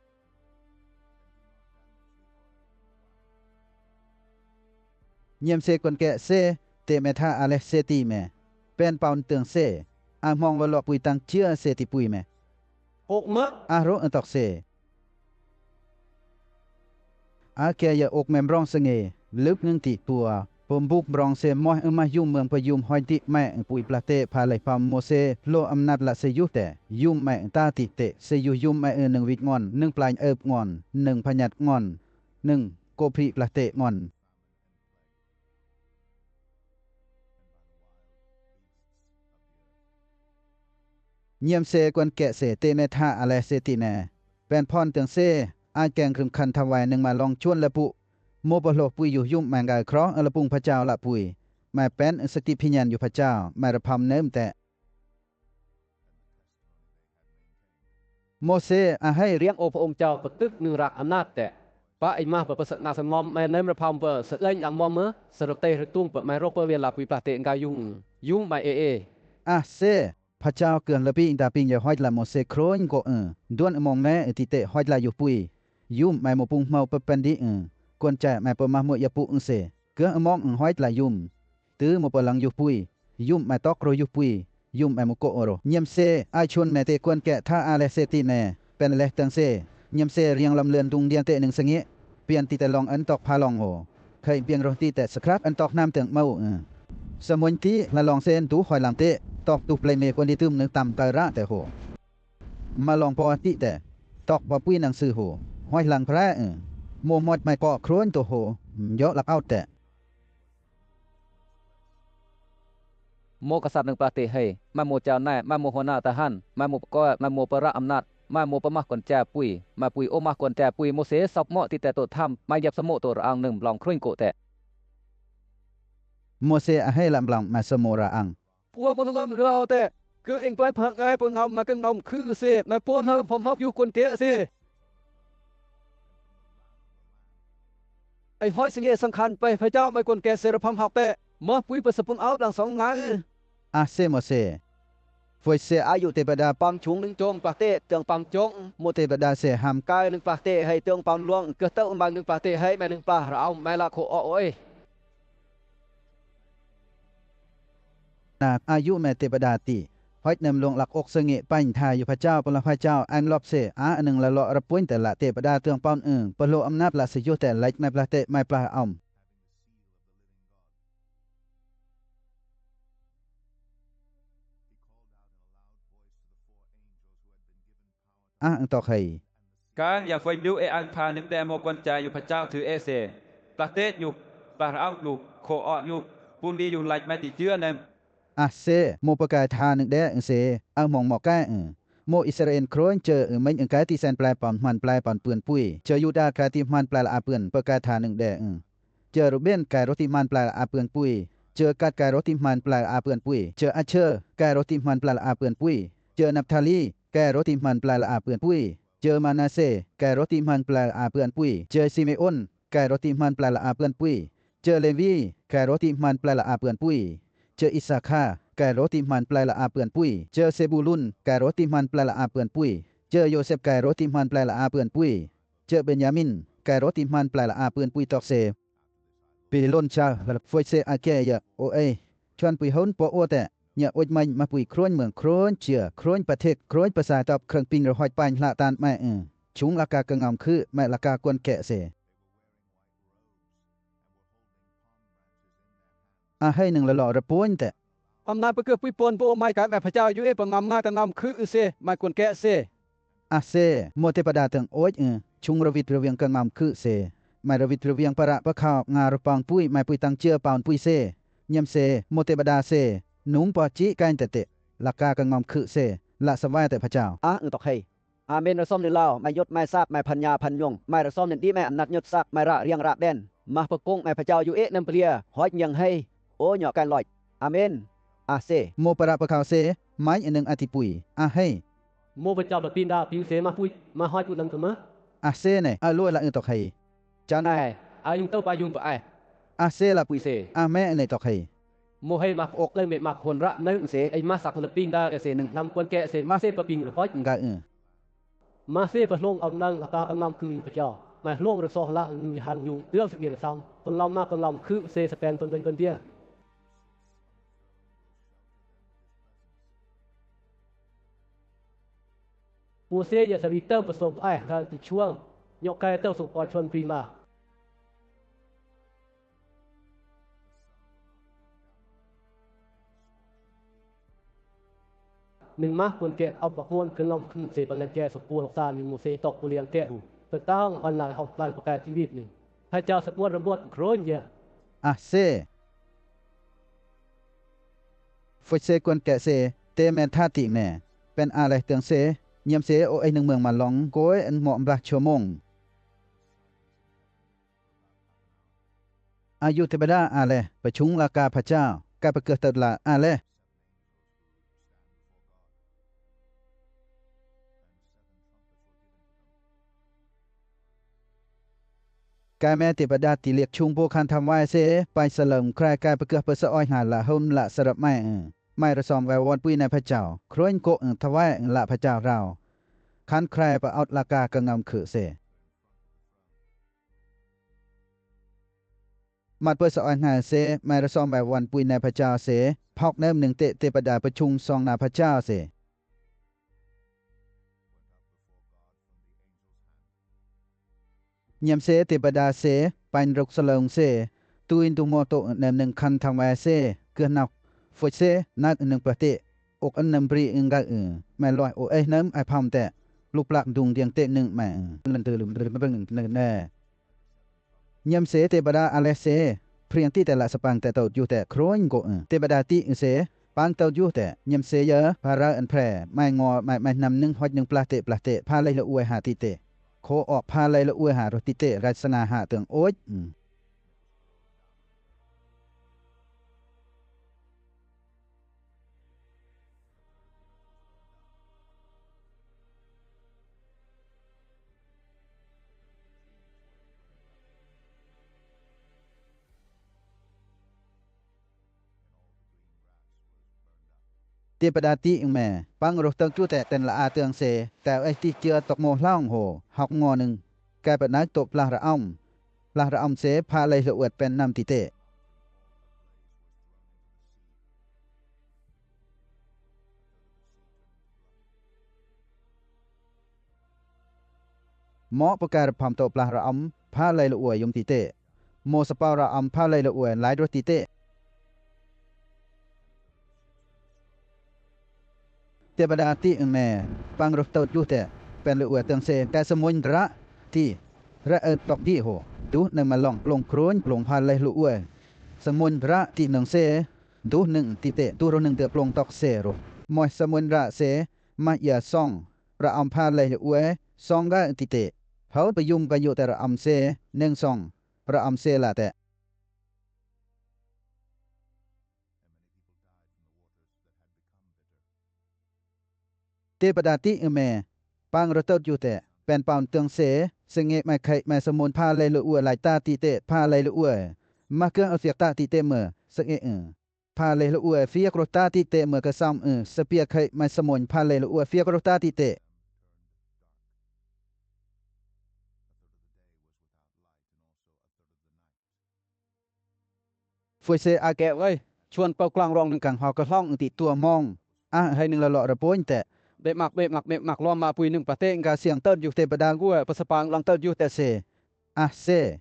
Niamse kon ke se, te me tha a le se ti me. Pen paun teng se, a mong lolo puitang jia se ti pui me. Ok ma. A ro en tok se. A ke ya ok mem brong se nge, lup neng ti tua, pembuk brong se moh ema yum mem pa yum hoi ti mai pui plate pa le pa mo se, lo amnat la se yuh te, yum mai ta ti te, se yuh yum mai neng vit ngon, neng plain ep ngon, neng panyat ngon, neng kopri plate ngon. Niamse kon ke se te me tha a le se ti me. Pen pon teng se, a keng krim khan tha wai neng ma long chuan le pu. Mo pa lo pui yuh yum mai ngai kro, a le pung pa jao la pui. Mai pen, se ti pinyan yuh pa jao, mai ra pam nem te. Mose, a hei riang o pa ong jao pa tuk nung rak anat te. Pa i ma pa pa sa na sa mom mai nem ra pam pa sa lain ang mom ma, sa rok tai ra tung pa mai rok pa via la pui pa te nga yung. Yung mai e e. A se, pa jao ke la ping ta ping ya hoit la Mose kroin ko e. Duan mong ne e ti te hoit la yuh pui. Yung mai mo pung mau pa pen di e. Kon cha mai pa ma mo ya pu e se. Ke mong e hoit la yung. Te mo pa lang yuh pui. Yum mai tok ro yuh pui. Yum mai mo ko oro. Niamse, ai chun me te kuan ke tha a le se ti me. Pen le tang se. Niamse riang lam len tung dian te neng se nge. Pian ti te long an tok pha long ho. Khai pian ro ti te sakrat an tok nam teng mau e. Sa muin ti la long se an tu hoi lang te. Tok tu plei me kuan di tum neng tam kai ra te ho. Ma long po ti te. Tok pa pui nang su ho. Hoi lang pra e. Mo mot mai ko kruan to ho. Yo lak out te. Mo kasat neng pa te hei, mai mo chao nai, mai mo hona tahan, mai mo pko, mai mo para amnat, mai mo pa mah kon cha pui, mai pui o mah kon cha pui Mose sop mo ti te to tham, mai yap sa mo to ra ang neng blang kruin ko te. Mose a hei lam blang mai sa mo ra ang. Pua mo lam ra te, ke ing pai phak ngai pun ham mai ken nom khu se, mai pon ha phom hap yu kon te se. Ai hoi singe sang khan pai phai jao mai kon ke se ra pham hak te. Ma pui pa sa pun out lang song ngai. A se Mose. Foi se a yu te bada pam chung ning chong pa te, teng pam chong. Mo te bada se ham kai ning pa te, hai teng pam luang, ke tau mang ning pa te, hai mai ning pa ra au mai la ko o oi. Na a yu me te bada ti. Hoit nem long lak ok se nge pain tha yu pa jao, pa la pa jao, an lop se, a neng la lo ra puin te la te bada teng paun e, pa lo amnat la se yu te lait mai pla te mai pla om. A ang tok hei. Kan ya foi du e ang pha ning de mo kon cha yu pa chao thu e se. Pla te yu, pa ra au yu, ko o yu, pun di yu lait mai ti tia nem. A se, mo pa kai tha ning de se, ang mong mo kai e. Mo Israel kron, cio Ruben, ka ti san plai pon hman plai pon pun pui. Cio Juda, ka ti hman plai la a pun, peka tha nung de, mm. Cio Ruben, ka ro ti hman plai la a pun pui. Cio Gad, ka ro ti hman plai la a pun pui. Cio Aser, ka ro ti hman plai la a pun pui. Cio Naptali, ka ro ti hman plai la a pun pui. Cio Manase, ka ro ti hman plai la a pun pui. Cio Simeon, ka ro ti hman plai la a pun pui. Cio Levi, ka ro ti hman plai la a pun pui. Cio Isakar, ka ro ti hman plai la a pun pui. Cio Sebulun, ka ro ti hman plai la a pun pui. Cio Josep, ka ro ti hman plai la a pun pui. Cio Benjamin, ka ro ti hman plai la a pun pui tok se. Pilon sa, foise ake ia, o ei. Chuan pui hon po o te. Nia ot mai ma pui kron meng kron cia, kron patek, kron pasatop, kron ping ro hot pain la tan mai, mm. Chung la ka kangam khu, mai la ka kon ke se. A hei neng lolo re pon te. Am na peke pui pon po mai ka mai pacau yu e pa ngam nga ka ngam khu se, mai kon ke se. A se, mo te pada teng oi, e, chung rovit roviang ka ngam khu se. Mai rovit roviang para pa khau nga ro pang pui, mai pui tang cia paun pui se. Niam se, mo te pada se, nung pa ci kain te te. La ka ka ngam khu se, la savai te pacau. A, ngitok hei. Amen, resom ni lau, mai yot, mai sap, mai phanya, phanyong, mai resom ni di, mai anat nyot sak, mai ra, riang ra ben, mai pekong, mai pacau yu e nem pelia, hoi nyang hei, o nyok kan loi. Amen. A se. Mo para pekau se, mai eneng ati pui. A hei. Mo pacau ba pinda, pin se, mai pui, mai hoi tu nang kema. A se ne, a lo la ngitok hei. Jan ai, a yung tau pa yung pa ai. A se la pui se, a me ne tok hei. Mo hei mak ok leng me mak hon ra nang se, ai masak le pinda ke se neng nam kuan ke se, ma se pa ping le hoi. Nga e. Ma se pa hlong au nang la ka ngam kung pacau. Ma hlong re soh la ngi han yung, tiau se ngi le sang. Pon lam ma pon lam khu se se pen pon pon pon dia. Mo se ia sa ri tau pa song ai, ka ti chuang. Nyok kai tau song pa chuan prima. Neng ma kuan ke au pa kuan ke long kun se pa nang ke so kuan sa ni mo se tok kuliang ke hu. Petang an la hok plan pa kai ti wit ni. Hai chau sa kuan robot kron ia. A se. Fo se kuan ke se, te men tha ti me. Pen a le teng se, niam se o e neng meng ma long, ko e en mo mbah chomong. A yu te bada a le, pachung la ka pacau, ka pekeh tau la a le. Ka me te bada ti liek chung bo kan tham wai se, pai sa lom krai ka pekeh pesa oi ha la hom la sarap mai. Mai resom wai won pui na pacau, kroin ko eng thawai eng la pacau rau. Kan krai pa aut la ka ka ngam khu se. Mat poi sa oi ngai se, mai resom bai wan pui na pacau se, phok nem neng te, te bada pachung song na pacau se. Niam se te bada se, pain rok salong se, tuin tu moto nem neng kan tham wai se, ke nak, fo se, nak neng pate, ok an nem bri eng ga e, mai loi o e nem ai pham te, luplak dung diang te neng mai, len te lum, ne. Niam se te bada a le se, priang ti te la sapang te tau yu te kroin ko e. Te bada ti se, pang tau yu te, niam se ia, para an pre, mai ngo, mai, mai nam neng hot neng plate, plate, pha lai lo ue ha ti te. Ko o pha lai lo ue ha ro ti te, ra sanga ha teng oi. Te bada ti eng me, pang ro tau yu te ten la a teng se, tau e ti cia tok mo hlaong ho, hok ngo neng, ka bada to plah ra om, plah ra om se, pha lai lo uet pen nam ti te. Mo pekar pham to plah ra om, pha lai lo ue yong ti te. Mo sapau ra om pha lai lo ue lai ro ti te. Te bada ti eng me, pang ro tau yu te, pen lo ue teng se, ka samoin ra, ti, ra e tok ti ho, tu neng ma long, long kroin, long pha lai lo ue. Samoin ra, ti neng se, tu neng ti te, tu ro neng te long tok se ro. Mo samoin ra se, Ma ia song, ra am pha lei ue, song ka tite. Hau pa yum ka yu te ra am se, neng song, ra am se la te. Te pada ti me, pang ro tot yu te, pen paun tong se, senge mai khai mai samun pha lei ue lai ta tite, pha lei ue. Ma ke a fiak ta tite me, senge e. Pha lei ue, fiak ro ta tite me ke sam e, se pia khai mai samun pha lei ue, fiak ro ta tite. Fue se a ke wai, chuan pau klang rong neng kang hau ka hlong ti tua mong. A, hai neng la lo ra poin te. Be mak, be mak, be mak lo ma pui neng pate nga siang tau yu te pada gu, pa sa pang lang tau yu te se. A se.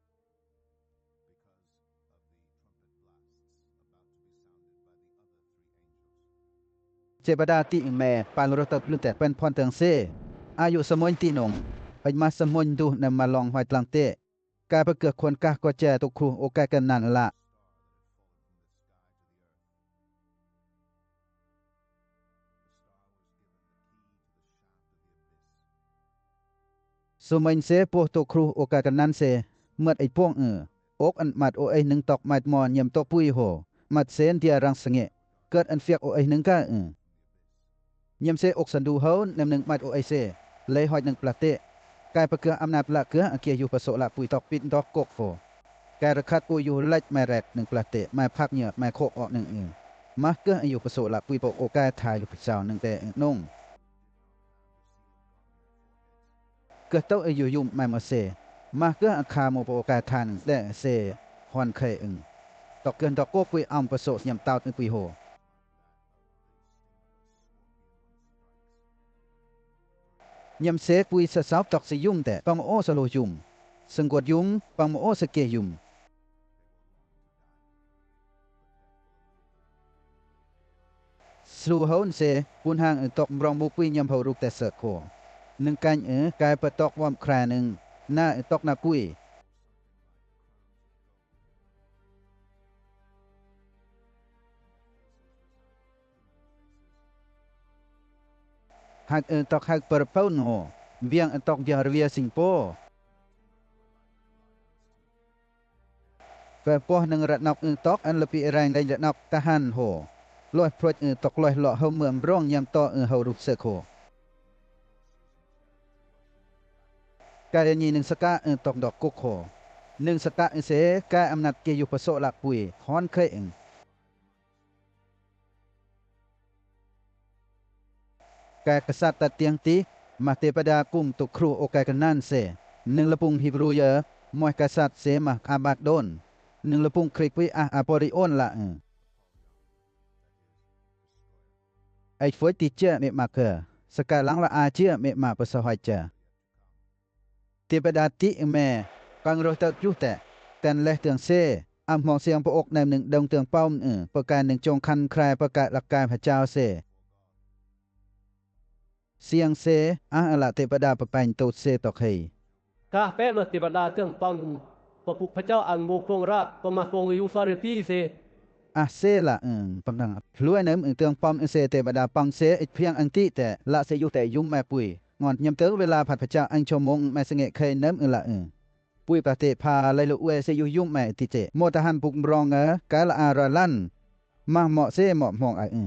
Se pada ti me, pang ro tau lu te, pen pon teng se. A yu samoin ti nong. Hai ma samoin du nem ma long hoit lang te. Ka pa ke khon ka ko che tu kru o ka ke nan la. Sumain se po tu kru o ka ke nan se, mat ai pong e. Ok an mat o ai neng tok mat mo niam to pui ho. Mat sen dia rang senge. Kat an fiak o ai neng ka e. Niam se ok sandu hau, nem neng mat o ai se. Lei hoit neng plate. Kai pa ke am nap la ke, a kia yu pa so la pui tok pit tok kok fo. Kai ra khat o yu lait mai rek neng plate, mai phak nia, mai kho o neng e. Ma ke yu pa so la pui po o kai tha yu pa sao neng te nong. Ke tau e yu yum mai ma se. Ma ke a kha mo po o kai tha neng te se hon khai eng. Tok ke tok kok pui am pa so niam tau neng pui ho. Niam se pui sa sau tok se yum te, pang o sa lo yum. Sengkot yum, pang o sa ke yum. Slu haun se, pun hang e tok mrong mu pui niam hau ruk te se ko. Neng kan e, kai pa tok wam kra neng, na e tok na pui. Hak e tok hak perpau no, biang e tok biang revia sing po. Pe poh neng rat nok e tok an lepi e rain rain rat nok tahan ho. Loh prot e tok loh loh ho mem rong niam to e ho ruk se ko. Kai ni neng saka e tok dok kuk ho. Neng saka e se kai am nat ke yu pa so lak pui hon kai eng. Kai kasat ta tiang ti, ma te pada kum tu kru o kai kanan se. Neng lepung Hibru ya, moi kasat se ma Abadon. Neng lepung Krik pui a Aporion la e. Ai foi ti cia me ma ke. Saka lang la a cia me ma pa sa hoi cia. Te pada ti me, pang ro tau yu te, ten leh tiang se, am hmong siang po ok nem neng dong tiang paum e, pa kai neng chong khan krai pa kai lak kai ha chau se. Siang se, a la te pada pa pain tot se tok hei. Ka pe ma te pada tiang paum, pa puk pa chau ang mo kong ra, pa ma kong yu fa re ti se. A se la, e, pang dang. Hlue nem, e, tiang paum, e, se te pada pang se, e, phiang ang ti te, la se yu te yum ma pui. Ngon niam teu vela phat phacha ang chomong ma senge khai nem la e. Pui pate pha lai lo ue se yu yum ma ti te. Mo tahan puk mrong a, ka la a ra lan. Ma mo se mo mong a e.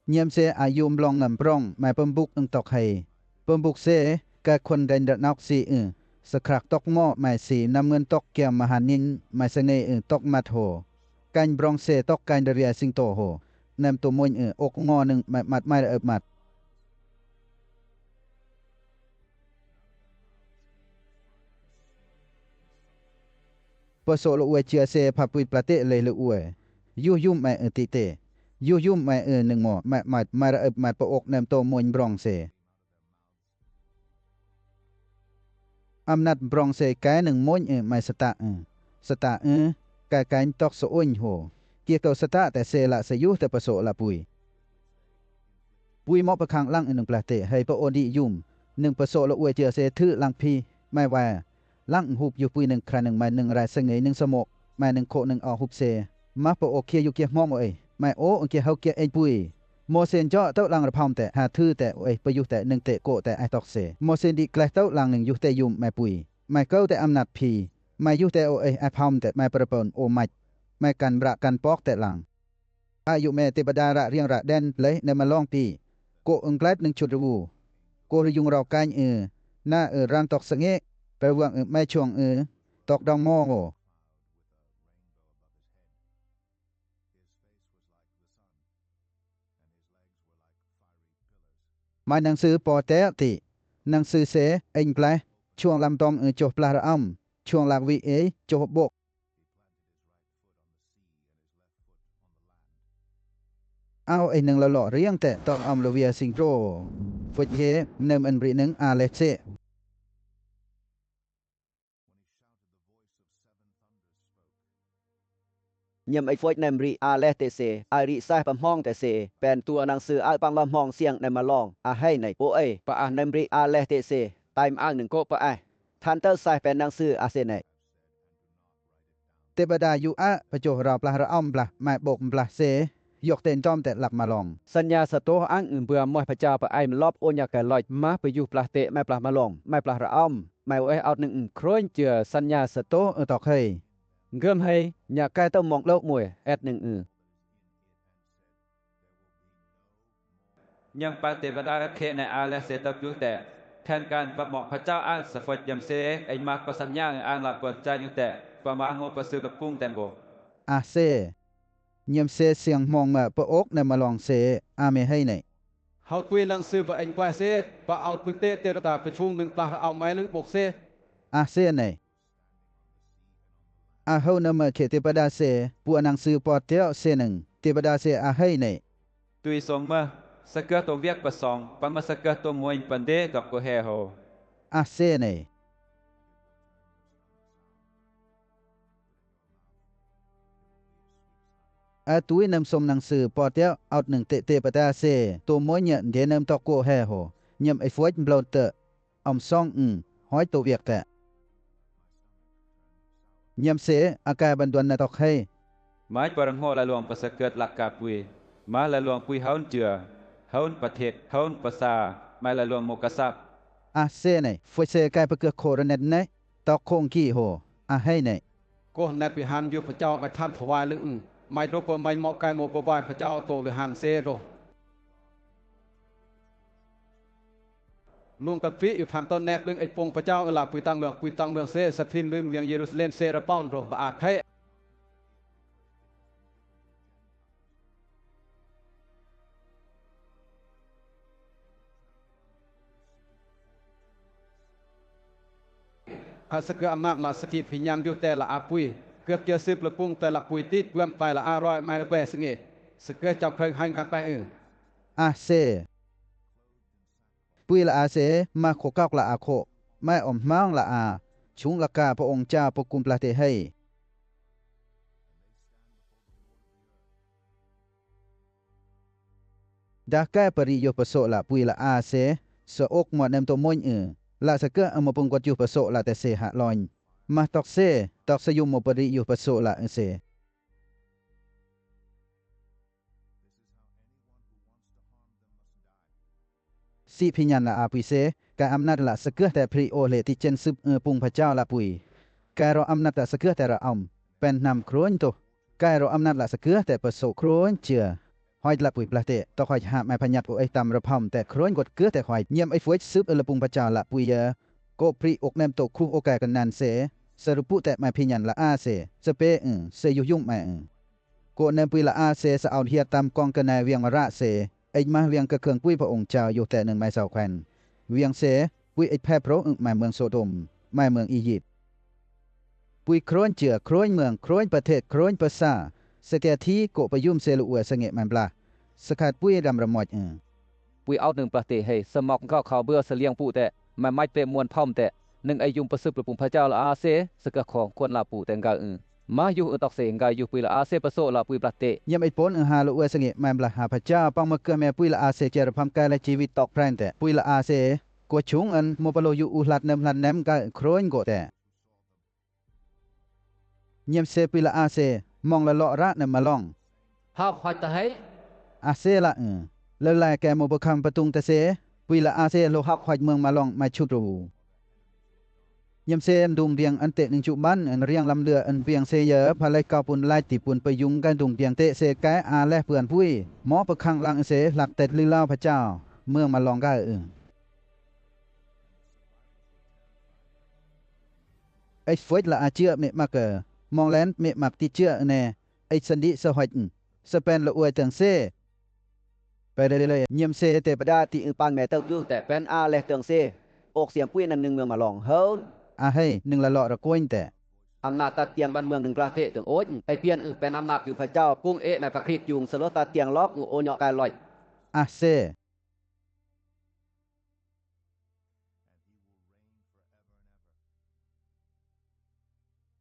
Niam se a yum long ngam prong, ma pembuk eng tok hai. Pembuk se, ka khon dain da nok si e. Sakrak tok mo, ma si, nam ngen tok kia mahanin, ma senge e tok mat ho. Kain brong se tok kain da ria sing to ho. Nem to moin e ok ngo neng mat mai mat. Paso lo ue chia se papui plate le lo ue. Yu yum mai e ti te. Yu yum mai e neng mo mat mat mai ra mat pa ok nem to moin brong se. Am nat brong se kai neng moin e mai sata e. Sata e, kai kai tok so oin ho. Kia kau sata te se la se yu te paso la pui. Pui mo pa khang lang e neng plate, hai pa odi yum. Neng paso lo ue chia se thu lang phi, mai wa. Lang hup yu pui neng kra neng mai neng ra se ngei neng samo, mai neng ko neng o hup se. Ma po o kia yu kia mom o e. Mai o kia hau kia e pui. Mo sen jo tau lang ra phom te ha thu te o e pa yu te neng te ko te ai tok se. Mo sen di kleh tau lang neng yu te yum mai pui. Mai kau te amnat phi. Mai yu te o e ai phom te mai prapon o mai. Mai kan bra kan pok te lang. A yu me te bada ra riang ra den le ne ma long pi. Ko ung klat neng chut ru. Ko ri yung rau kan e. Na e rang tok senge. Pe wang e mai chuang e. Tok dong mo ngo. Mai nang su po te ti. Nang su se eng plai. Chuang lam tong e choh pla ra am. Chuang lak wi e choh bok. Au e nang lo lo riang te tong am lo wia sing ro. Fut he nem en ri nang a le se. Niam ai foit nem ri a leh te se, a ri sai pa mong te se, pen tua nang su a pang lo mong siang nem a long, a hei nei, o e, pa a nem ri a leh te se, taim ang neng ko pa a. Than tau sai pen nang su a se nei. Te bada yu a, pa jo rau plah ra om plah, mai bok plah se, yok ten tom te lak ma long. Sanya sa to ang ung bua moh pa ja pa ai lop o nya ka loit, ma pa yu plah te, mai plah ma long, mai plah ra om, mai o e aut neng ung kroin jia sanya sa to e tok hei. Ngam hei, nya kai tau mong lo mue, et neng e. Nyam pa te bada khe ne a le se tau yu te. Then kan pa mok pa chau a sa fot yam se, ei mak pa sam nyang an la pa cha yu te. Pa ma ngo pa su ka pung ten go. A se. Nyam se siang mong ma pa ok ne ma long se, a me hei nei. Hau tui nang su pa eng pa se, pa au tui te te ta pa chung neng plah au mai neng bok se. A se nei. A hau na ma khe te bada se, pua nang su po te o se neng, te bada se a hei nei. Tui song ma, sa ka to viak pa song, pa ma sa ka to moin pan de dok ko he ho. A se nei. A tui nam som nang su po te o, aut neng te te bada se, to moin ya de nam dok ko he ho. Nyam ai foit blo te. Om song, mm, hoi to viak te. Nyam se, a kai ban duan na tok hei. Mai pa rang ho la luang pa sa kat lak ka pui. Ma la luang pui haun jia. Haun pa thek, haun pa sa. Mai la luang mo ka sap. A se nei, fui se kai pa ka ko ra net nei. Tok kong ki ho. A hei nei. Ko net pi han yu pa chau ka than thawai lu, mm. Mai to pa mai mo kai mo pa bai pa chau to lu han se to. Lung ka pi i phan to nek lung i pung pa chau la pui tang lung, pui tang lung se sa thin lung yang Jerusalem se ra pau ro ba a khe. Ha sa ka amat la sa ki phi nyam yu te la a pui. Ka kia sip la pung te la pui tit buam pai la a roi mai la kwe sa nge. Sa ka chau khang hang ka pai u. A se. Pui la a se, ma ko kak la a ko, mai om hmang la a, chung la ka pa ong cha pa kum pla te hei. Da kai pa ri yu pa so la pui la a se, sa ok mo nem to moin e, la sa ka a mo pung kot yu pa so la te se ha loin. Ma tok se, tok sa yu mo pa ri yu pa so la e se. Si phi nyan la a pui se, kai amnat la sa ka te phri o le ti chen sup e pung pa chau la pui. Kai ro amnat la sa ka te ra om, pen nam kroin to. Kai ro amnat la sa ka te pa so kroin chia. Hoit la pui pla te, to hoit ha mai pa nyat o e tam ra pham te kroin kot ka te hoit. Nyam e fuit sup e la pung pa chau la pui ya. Ko phri ok nem to khu o kai ka nan se. Sa ru pu te mai phi nyan la a se. Sa pe e, sa yu yung mai e. Ko nem pui la a se sa aun hiat tam kong ka nai wiang ra se, ej ma wiang ka keng pui pa ung chau yu te neng mai sau kwen. Wiang se, pui ej phep ro ung mai meng Sodom, mai meng Ijip. Pui kroin chia, kroin meng, kroin pa thet, kroin pa sa, sa ke thi ko pa yum se lu ua sa nge man bla. Sa khat pui ram ram mot e. Pui aut neng pla te hei, sa mok ngkau khau bua sa liang pu te, mai mai pe muan phom te, neng ai yum pa sup la pung pa chau la a se, sa ka khong kuan la pu te ngkau e. Ma yu e tok se ngkau yu pui la a se pa so la pui pla te. Nyam ai pon e ha lo ua sa nge mai bla ha pa chau pang ma ka me pui la a se chia ra pham kai la chi wit tok pran te. Pui la a se, ko chung an mo pa lo yu u hlat nem hlat nem ka kroin ko te. Nyam se pui la a se, Mong lolo ra nem malong. Hok hoit ta hei. Ase la, e. Lelai ke mo bekham petung tese, pui la ase lo hok hoit mong malong mai chutru. Nyem se dung biang ante ning chuman en riang lam lua en biang se ya, palai ka pun lai ti pun peyung kan dung biang te se kai a leh puan pui. Mo pekhang lang se lak tet lilau pachau. Mong malong ka, e. Ei foit la a chia me mak, e. Mong len me mak ti chia ne. Ei sandi sa hoit, e. Sepen lo uai tang se. Pai lele, nyem se te pada ti ipang me tau tu te pen a leh tang se. Ok siam pui nang ning mong malong hau. A hei, ning lolo ra koin te. Amnat ta tiang ban mong ning ra te tang oi, e pian pen amnat yu pachau, kung e na pakrit yung selo ta tiang lok, o nyok kai loi. A se.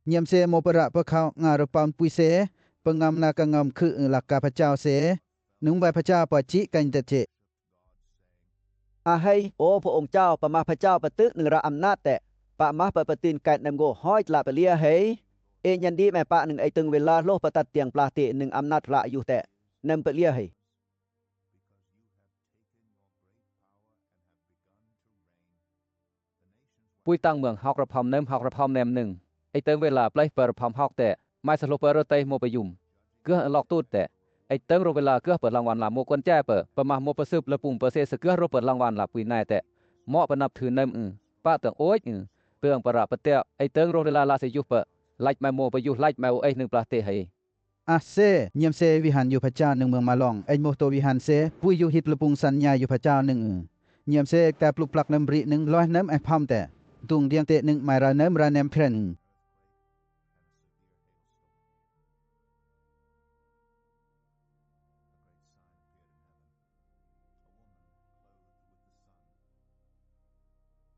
Nyem se mo pera pekhau nga repaun pui se, pengam na ka ngam khu lak ka pachau se, nung bai pachau pa chi kan te che. A hei, o po ong chau pa ma pachau pa tu nung ra amnat te, pa ma pa patin kan nem go hoit la pelia hei. E nyan di me pa nung ei tung vela lo pa tat tiang pla te nung amnat ra yu te, nem pelia hei. Pui tang mong hok repaun nem, hok repaun nem nung. Ei tang vela plai pa repaun hok te, mai sa lo pa ro tai mo pa yum. Keh lok tut te. Ei tang ro vela keh pa langwan la mo kon chai pa, pa ma mo pa sup la pung pa se se keh ro pa langwan la pui nai te. Mo pa nap thu nem, e. Pa tang oi, e. Tang pa ra pa te, ei tang ro vela la se yu pa. Lait mai mo pa yu, lait mai o ei nung pla te hei. A se, nyem se vihan yu pachau nung mong malong, ei mo to vihan se, pui yu hit lupung san nya yu pachau nung, e. Nyem se ka pluk plak nem ri nung loh nem e pham te. Dung diang te nung mai ra nem ra nem pren.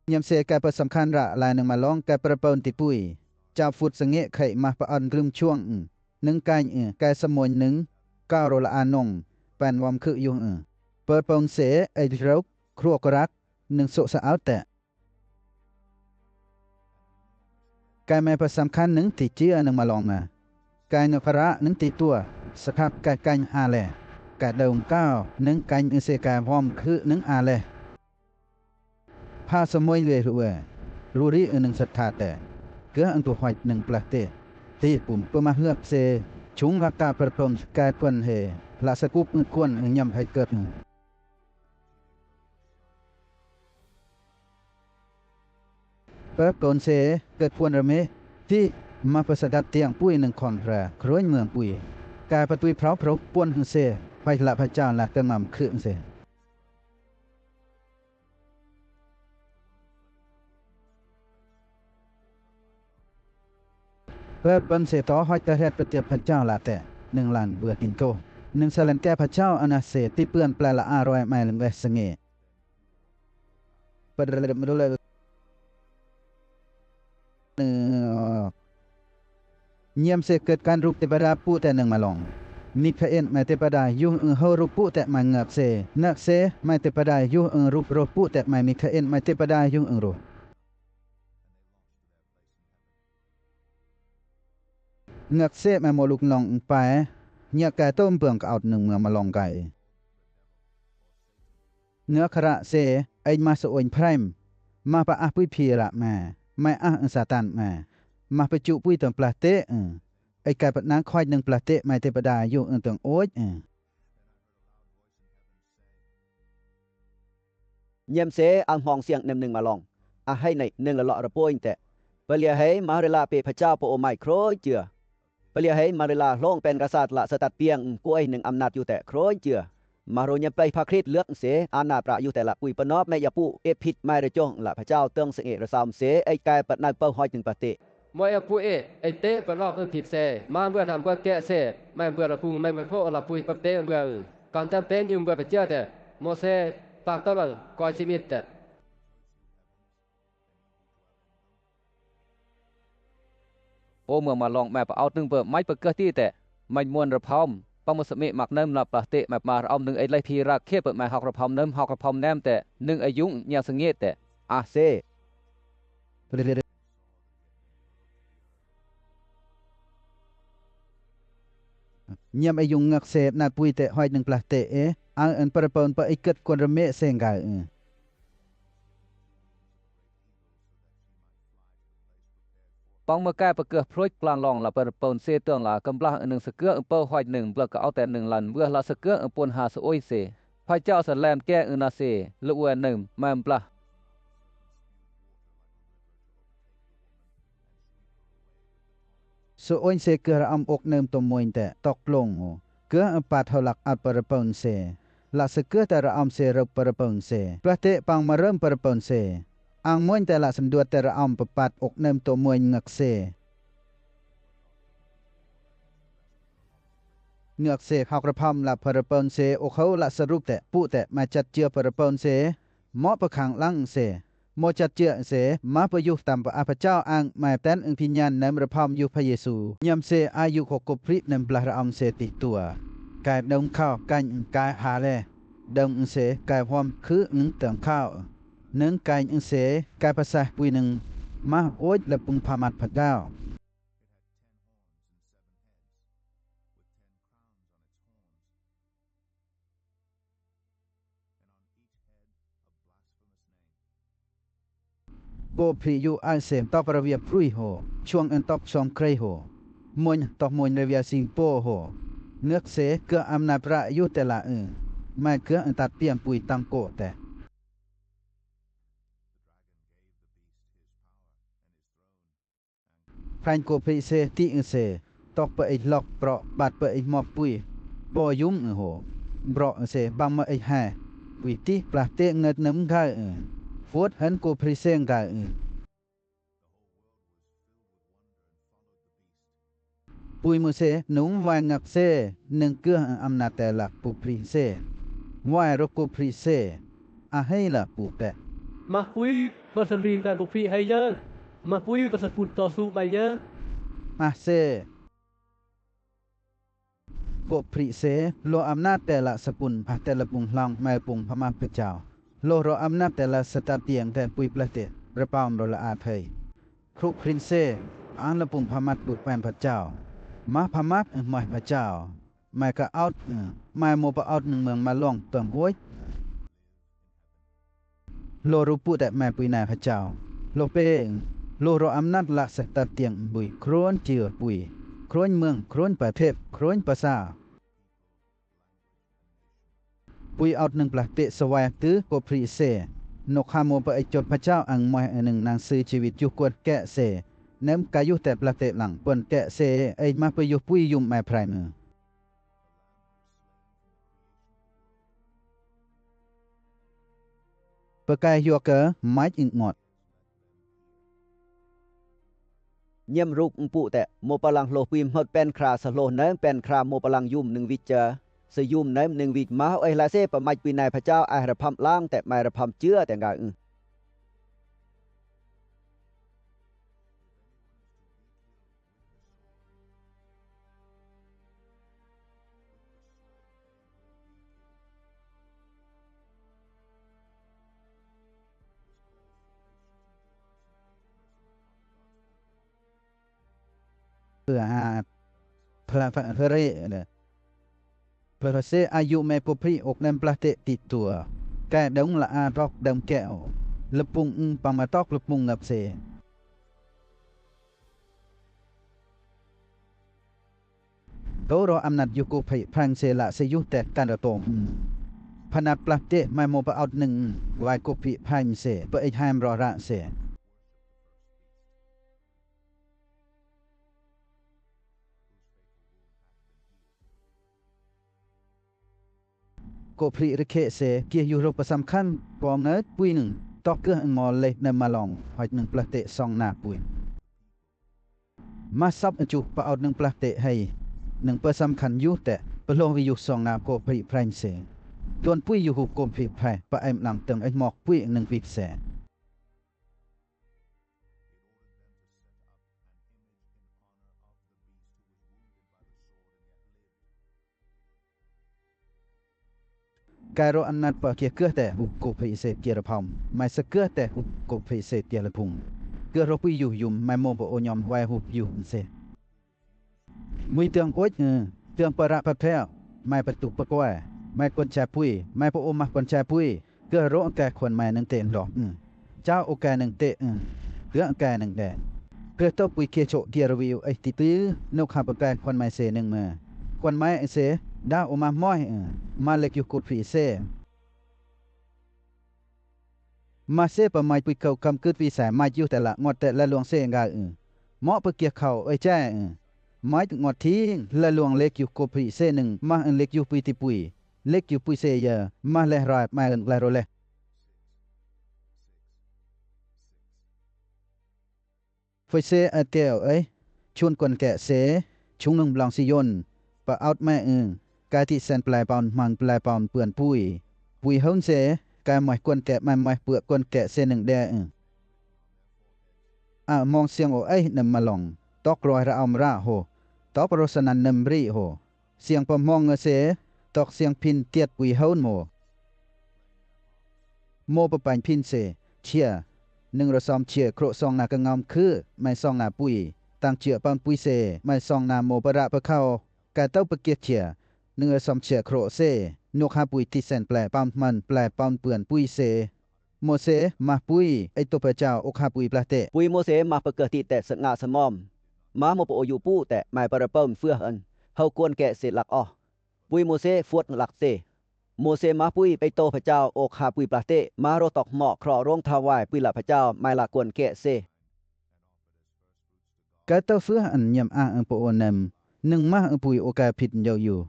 Nyem se ka pa samkhan ra la nung malong ka pa repaun ti pui. Chau fut senge khai ma pa an glum chuang, e. Nung kan, e, ka samoin nung, ka ro la anong, pan wam khu yung, e. Pa repaun se, e drok, kruok rak, nung so sa out te. Kai me pa samkhan nung ti chia nung malong na. Kai nung para nung ti tua, sakap kai kan ale. Ka daung kau, nung kan ese kai vom khu nung ale. Pa samoin le rue. Ruri nung sa tate. Ke ang tu hoit nung pla te. Ti pum pemahluap se, chung ka ka perpom kai kuan he. La sakup kuan nyam hai ket. Pep kon se, ke puan reme, ti, ma pa sa dat tiang pui neng kon ra, kroin meng pui. Ka pa tui prau prau puan heng se, pai la pa chau la ke mam khe heng se. Pep kon se to hoi ta het pa tia pa chau la te, neng lan bua tin ko. Neng sa len ke pa chau ana se, ti puan pla la a roi mai leng weh senge. Nyiam se ket kan rup te pada pu te neng malong. Mikael mai te pada yu eng ho rup pu te mai ngak se. Ngak se mai te pada yu eng rup rup pu te mai Mikael mai te pada yu eng rup. Ngak se mai mo luk nong pai. Ngak ka tom pang ka out neng malong kai. Ngak ra se, ai ma so oin prime. Ma pa ah pui phi ra ma. Mai ah eng Satan ma. Ma pa chu pui tong pla te eng. Ai ka pa nang khoi neng pla te mai te pada yu eng tong oi eng. Nyiam se ang hong siang nem neng malong. Ahai nei neng la lo ra poin te. Pelia hei ma re la pe pa chau po o mai kroi chia. Pelia hei ma re la hlong pen ka sat la sa tat piang kuai neng amnat yu te kroin chia. Ma ro nyiam pai pa krit lek se, anap ra yu te la pui pa nop me ya pu, e phit mai re chong la pa chau tong se e re sam se, ai kai pa nau pau hoi ting pa te. Mo ya pu e, ai te pa nop e phit se, ma bua nam bua ke se, mai bua ra pu, mai bua ko la pui pa te bua. Kan tam pen yung bua pa chia te, mo se, pa ta la, koi si mit te. O mong malong mai pa out neng pa mai pa kati te. Mai muan ra phom. Pa mo sami mak nem na pla te mai mar om neng ai lai phi ra khe pa mai hok ra phom nem hok ra phom nem te. Neng ai yung nya sengit te. Ah se. Niam e yung ngak se natpui te hoit neng plahte e, ang en parapaun pa ikat kuan reme se ngau e. Pang makai pa keh proit klan long la parapaun se tang la kemblah eneng sekeh empau hoit neng blak ka aute neng lan buah la sekeh empun ha se oi se. Pajau se lem ke ena se, le ua neng, mem blah. So oin se keh ra am ok nem to moin te tok long o. Keh empat ho lak at parapaun se. La se keh te ra am se rep parapaun se. Peh te pang marem parapaun se. Ang moin te la sem duat te ra am pepat ok nem to moin ngak se. Ngak se hak rapham la parapaun se ok hau la seruk te pu te machat cia parapaun se. Mo pekhang lang se. Mo chat cia se, ma peyuh tam pa a pejau ang ma ten eng pinyan nem rapham yuh pa Yesu. Niam se a yuh ko koprih nem blah ra am se ti tua. Kai nong kau, kai eng kai hale. Dong eng se, kai huam khu eng teng kau. Neng kai eng se, kai pasah pui neng ma oit le pung pamat pejau. Koprih yu ai se tok ravia prui ho, chuang en tok song krei ho, moin tok moin ravia sing po ho. Ngak se keh amnat ra yu te la e, mai keh en tat piam pui tang ko te. Phain koprih se ti eng se, tok pa e lok bro, bat pa e mok pui, bo yum eng ho, bro eng se, bang ma e hai, pui ti plah te ngat nem ngai eng, fot han koprih se ngai eng. Pui mo se, nung vai ngak se, neng keh amnat te la koprih se, vai ro koprih se, a hei la pu te. Ma pui, ba se ring ka koprih hai ya. Ma pui, ba se put to su mai ya. Ma se. Koprih se, lo amnat te la se pun, pa te la pung lang, mai pung pamat pejau. Lo ro amnat te la se tat tiang te pui plah te, rapaun ro la a thei. Kruk prin se, an la pung pamat put pain pejau. Ma pamat en mai pejau. Mai ka aut, mai mo pa aut neng meng ma long tang hoi. Lo ru pu te mai pui nai pejau. Lo pe, lo ro amnat la se tat tiang pui. Kron cia pui. Kron meng, kron pa thep, kron pa sa. Pui aut neng plah te sawai te koprih se. Nok ha mo pa e chot pejau ang mai e neng nang se chivit yuh kuat keh se. Nem ka yuh te plah te lang pon keh se, e ma pa yuh pui yum mai prai me. Pekai hiok e, mait ing ngot. Niam ruk empu te, mo palang hloh pui mhot pen khra sa hloh neng pen khra mo palang yum neng vit cha. Sa yum neng neng vit ma, oi hla se pa mait pui nai pejau, ai hra pham lang te, mai hra pham chia te nga eng. Pela, pela, pela, pela se ayu me popri ok nem plastik ti tua. Ka dong la a tok dong ke o. Lepung ung pamatok lepung ngap se. Toro amnat yu kopi phaim se la se yu tet kan ro tom. Phanat plastik mai mo pa aut neng vai kopi phaim se pa ej haim ro ra se. Kopi rikhe se ki yu ro pasamkhan pong e pui neng tok ke ngol le na malong hoi neng plastik song na pui. Masap e chu pa aut neng plastik hei neng pasamkhan yu te pelo yu song na kopi phaim se. Don pui yu hu kopi phai pa em lang teng e mok pui neng pit se. Ka ro amnat pa ke ke te hu kopi se ke ra pham. Mai se ke te hu kopi se ke ra phung. Ke ro pui yu yum mai mo pa o nyom wai hu yu se. Mui tiang oi, eh, Tiang para pape, mai patu pakoa, mai kon chapui, mai po uma kon chapui, ke ro ke kon mai nang te lo. Chau o ke nang te, ke ke nang te. Ke to pui ke cho dia ro wi u ai ti tu, no ka pa ke kon mai se nang ma. Kon mai se, da uma moi, ma lek yu kut pi se. Ma se pa mai pui kau kam kut pi sa mai yu te la ngot te la luang se nga u. Mo pa kia kau e cha u. Mai ngot ti la luang lek yu kut pi se nang ma lek yu pui ti pui. Lek yu pui se ya ma le ra mai la ro le. Foi se a teo e, chun kon ke se, chung nung blang si yon, pa out mai e, ka ti sen plai paun man plai paun puan pui. Pui hon se, ka mai kon ke mai mai pua kon ke se nung de e. A mong siang o e nem malong, tok roi ra om ra ho, tok ro sanan nem ri ho. Siang pa mong se, tok siang pin tiat pui hon mo. Mo pa pain pin se, chia. Nung ro som chia kro song na ka ngam khu, mai song na pui. Tang chia paun pui se, mai song na mo pa ra pa kau. Ka tau pa kia chia. Nung ro som chia kro se, nuk ha pui ti sen plai paun man plai paun puan pui se. Mo se, ma pui, e to pa chau, o ka pui pla te. Pui mo se, ma pa ka ti te sa nga sa mom. Ma mo pa o yu pu te, mai pa ra paun fua han. Hau kon ke se lak o. Pui mo se, fuat lak te. Mo se, ma pui, e to pa chau, o ka pui pla te. Ma ro tok mo, kro rong ta wai, pui la pa chau, mai la kon ke se. Ka to fua han nyam a po o nem. Nung ma pui o ka pit nyo yu.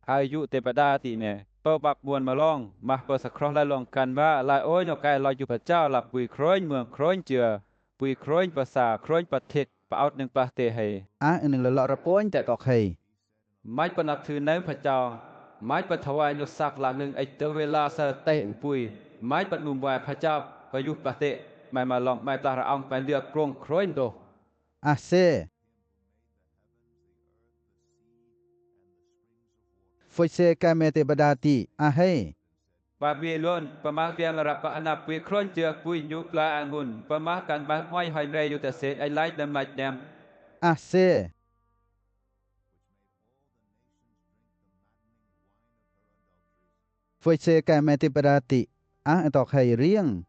Ai yu te pa da ti ne, to pak buan malong, ma pa sa kro la long kan ba, la oi no kai lo yu pa chau la pui kroin muang kroin chia, pui kroin pa sa, kroin pa thit, pa out nung pa te hei. A nung lo lo ra poin te tok hei. Mai pa na thu nau pa chau, mai pa thawai no sak la nung ai te vela sa te pui, mai pa nung bai pa chau, pa yu pa te, mai malong, mai ta ra ang pa dia krong kroin do. A se. Foi se ka me te pa da ti, a hei. Babilon, pa ma pia la ra pa ana pui kron chia pui nyu pla angun, pa ma kan ba moi hoi re yu te se ai lai dem lai dem. A se. Foi se ka me te pa da ti, a tok hei riang.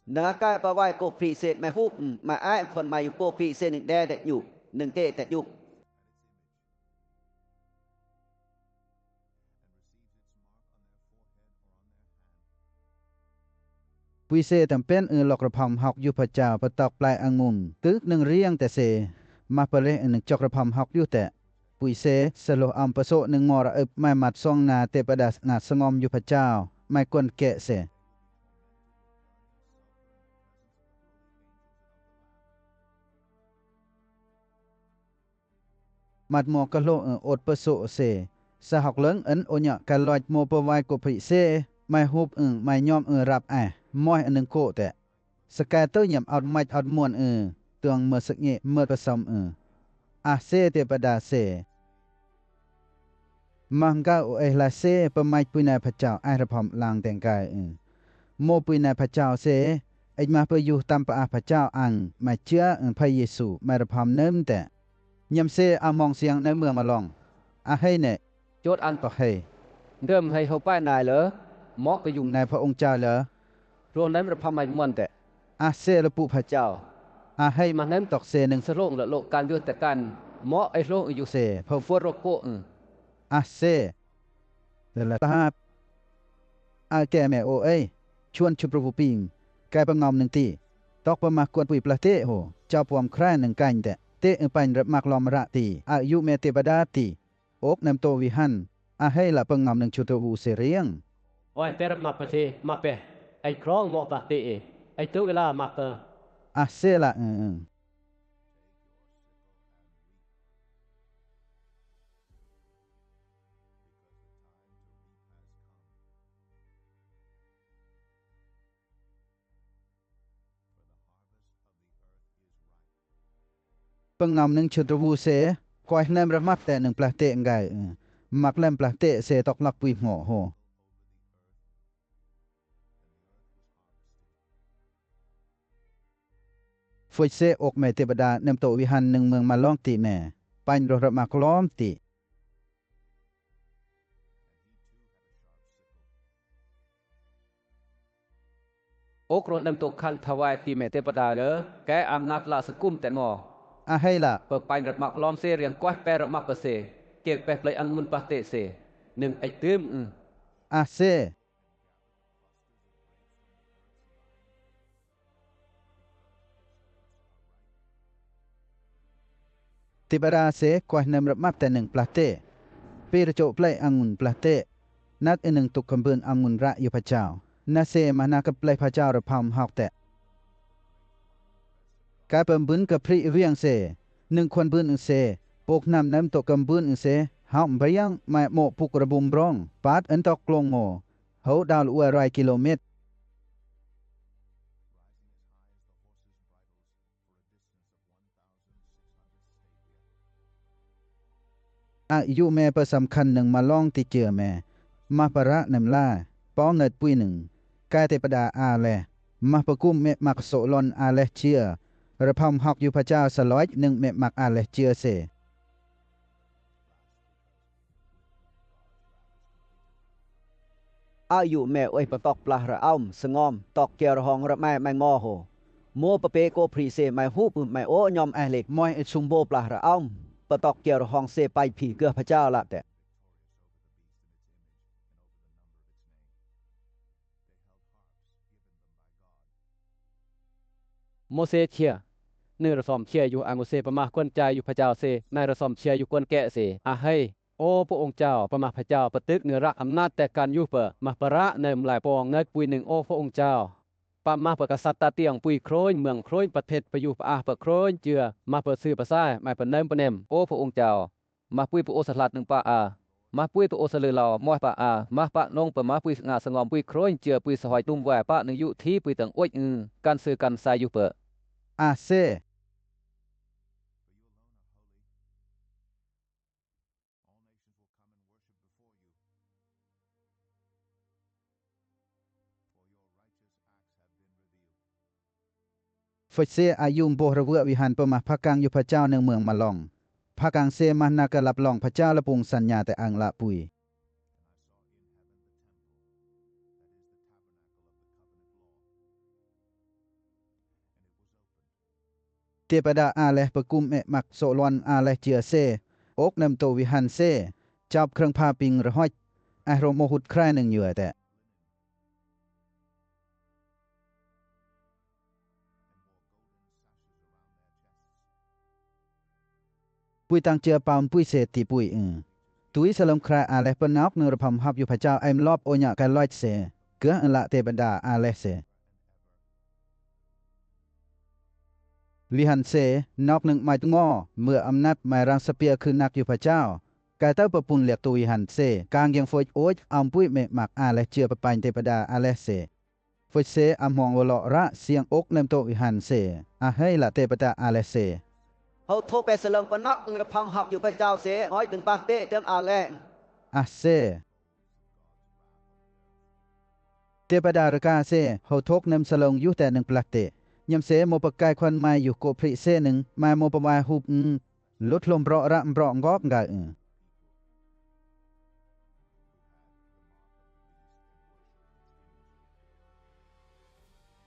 Naka pa wai ko pri se me hup, ma ai kon mai ko pri se ning de de yu, ning de de yu. Pui se tampen e lok ra pham hok yu pa chau pa tok plai angun. Tuk nung riang te se, ma pale e nung chok ra pham hok yu te. Pui se, salo am paso nung mor a ep mai mat song na te pa da s-, na sangom yu pa chau, mai kon ke se. Mat mo ka lo e ot paso se, sa hok leng en o nya ka loit mo pa wai ko pri se, mai hup e, mai nyom e rap a, moi e nung ko te. Saka to nyam aut mait aut muan e, tuang ma sak nge ma ka som e. A se te pa da se. Mangka o e la se pa mait pui na pa chau ai ra phom lang teng kai e. Mo pui na pa chau se, e ma pa yu tam pa a pa chau ang, mai chia e pa Yesu, mai ra phom nem te. Nyam se a mong siang nem ma long. A hei ne. Chot an to hei. Dem hei ho pai nai le. Mo ka yung nai pha ong cha le. Ro nem ra pha mai mon te. A se le pu pha chau. A hei ma nem tok se neng sa long le lo kan yu te kan. Mo e long yu se pha fo ro ko. A se. Le le ta. A ke me o e. Chuan chu Provu ping. Kai pa ngom neng ti. Tok pa ma kuan pui pla te ho. Chau puam krai neng kan te. Te e pain rap mak lom ra ti. A yu me te pa da ti. Ok nem to vi han. A hei la pa ngam neng chu to vu se riang. Oi, per ma pa se, ma pe. Ai krong mo pa te e. Ai tu la ma pa. A se la e. Pa ngam neng chu to vu se, koi nem ra mak te neng pla te ngai. Mak lem pla te se tok lak pui mo ho. Foise ok me tepeda nemto wihan neng meng malong ti me. Pain ro remak lom ti. Ok ro nemto khan thawai ti me tepeda le, ke amnat la sekum te mo. Ahei la. Pe pain remak lom se riang koh pe remak pe se. Ke pe plei angun pate se. Neng ai tem. Ase. Tepeda se koh nem remak te neng plate. Pe recho plei angun plate. Nat eneng tuk kembun angun ra yu pachau. Na se mana ke plei pachau re pam hok te. Ka pembun ke pri riang se. Neng kuan bun se. Pok nam nem to kembun se. Hau mbayang mai mo puk rebum brong. Pat entok klong mo. Hau dal ua rai kilomet. A yu me pe samkhan neng malong ti kie me. Mah pera nem la. Pong nget pui neng. Ka tepeda a le. Mah pekum me mak so lon a le cie. Repam hok yu pachau saloit neng me mak a le cie se. A yu me oi petok plah ra aum sengom tok kie ra hong ra mai mai mo ho. Mo pepe ko pri se mai hup mai o nyom ahlik moi e sumbo plah ra aum petok kie ra hong se pai pi ke pachau la te. Mo se chia. Neng resom chia yu angu se pemah kuan chai yu pachau se neng resom chia yu kuan ke se. Ahei. O po ong chau pemah pachau petik neng rak amnat te kan yu pe mah pera nem lai pong nget pui neng o po ong chau. Pamah pe kasat ta tiang pui kroin meng kroin pathet pe yu pa ah pe kroin chia mah pe si pasai mai pe nem pe nem o po ong chau. Mah pui pe o salat neng pa a. Mah pui pe o salilau moh pa a. Mah pa nong pe mah pui nga sengom pui kroin chia pui sahoi tum wai pa neng yu thi pui teng oi ng kan si kan sa yu pe. A se. Foise a yu mboh ra wia wihan pemah pakang yu pachau neng meng malong. Pakang se mah na ke lap long pachau le pung sanya te ang la pui. Tepeda a le pekum me mak so lon a le chia se. Ok nem to wihan se. Chap kreng pa ping rehoi. Ah ro mohut krai neng yu ete. Pui tang chia pam pui se ti pui ing. Tui salom krai a le penok neng repam hap yu pachau aim lop onya ka loit se. Ke la tepeda a le se. Lihan se, nok neng mai tungo, me amnat mai rang sapia kunak yu pachau. Ka tau pepun lek tu wihan se, kang yang foit oit, ampui me mak a le chia pepain tepeda a le se. Foise a mong wolo ra siang ok nem to wihan se. A hei la tepeda a le se. Hau thok pe selong penok nge phang hak yu pachau se, hoi teng pah te teng a le. A se. Tepeda reka se, hau thok nem selong yu te neng plak te. Nyam se mo pekai khuan mai yu ko pri se neng, mai mo pemai hup ng. Lut lom bro ra bro ngok ngai.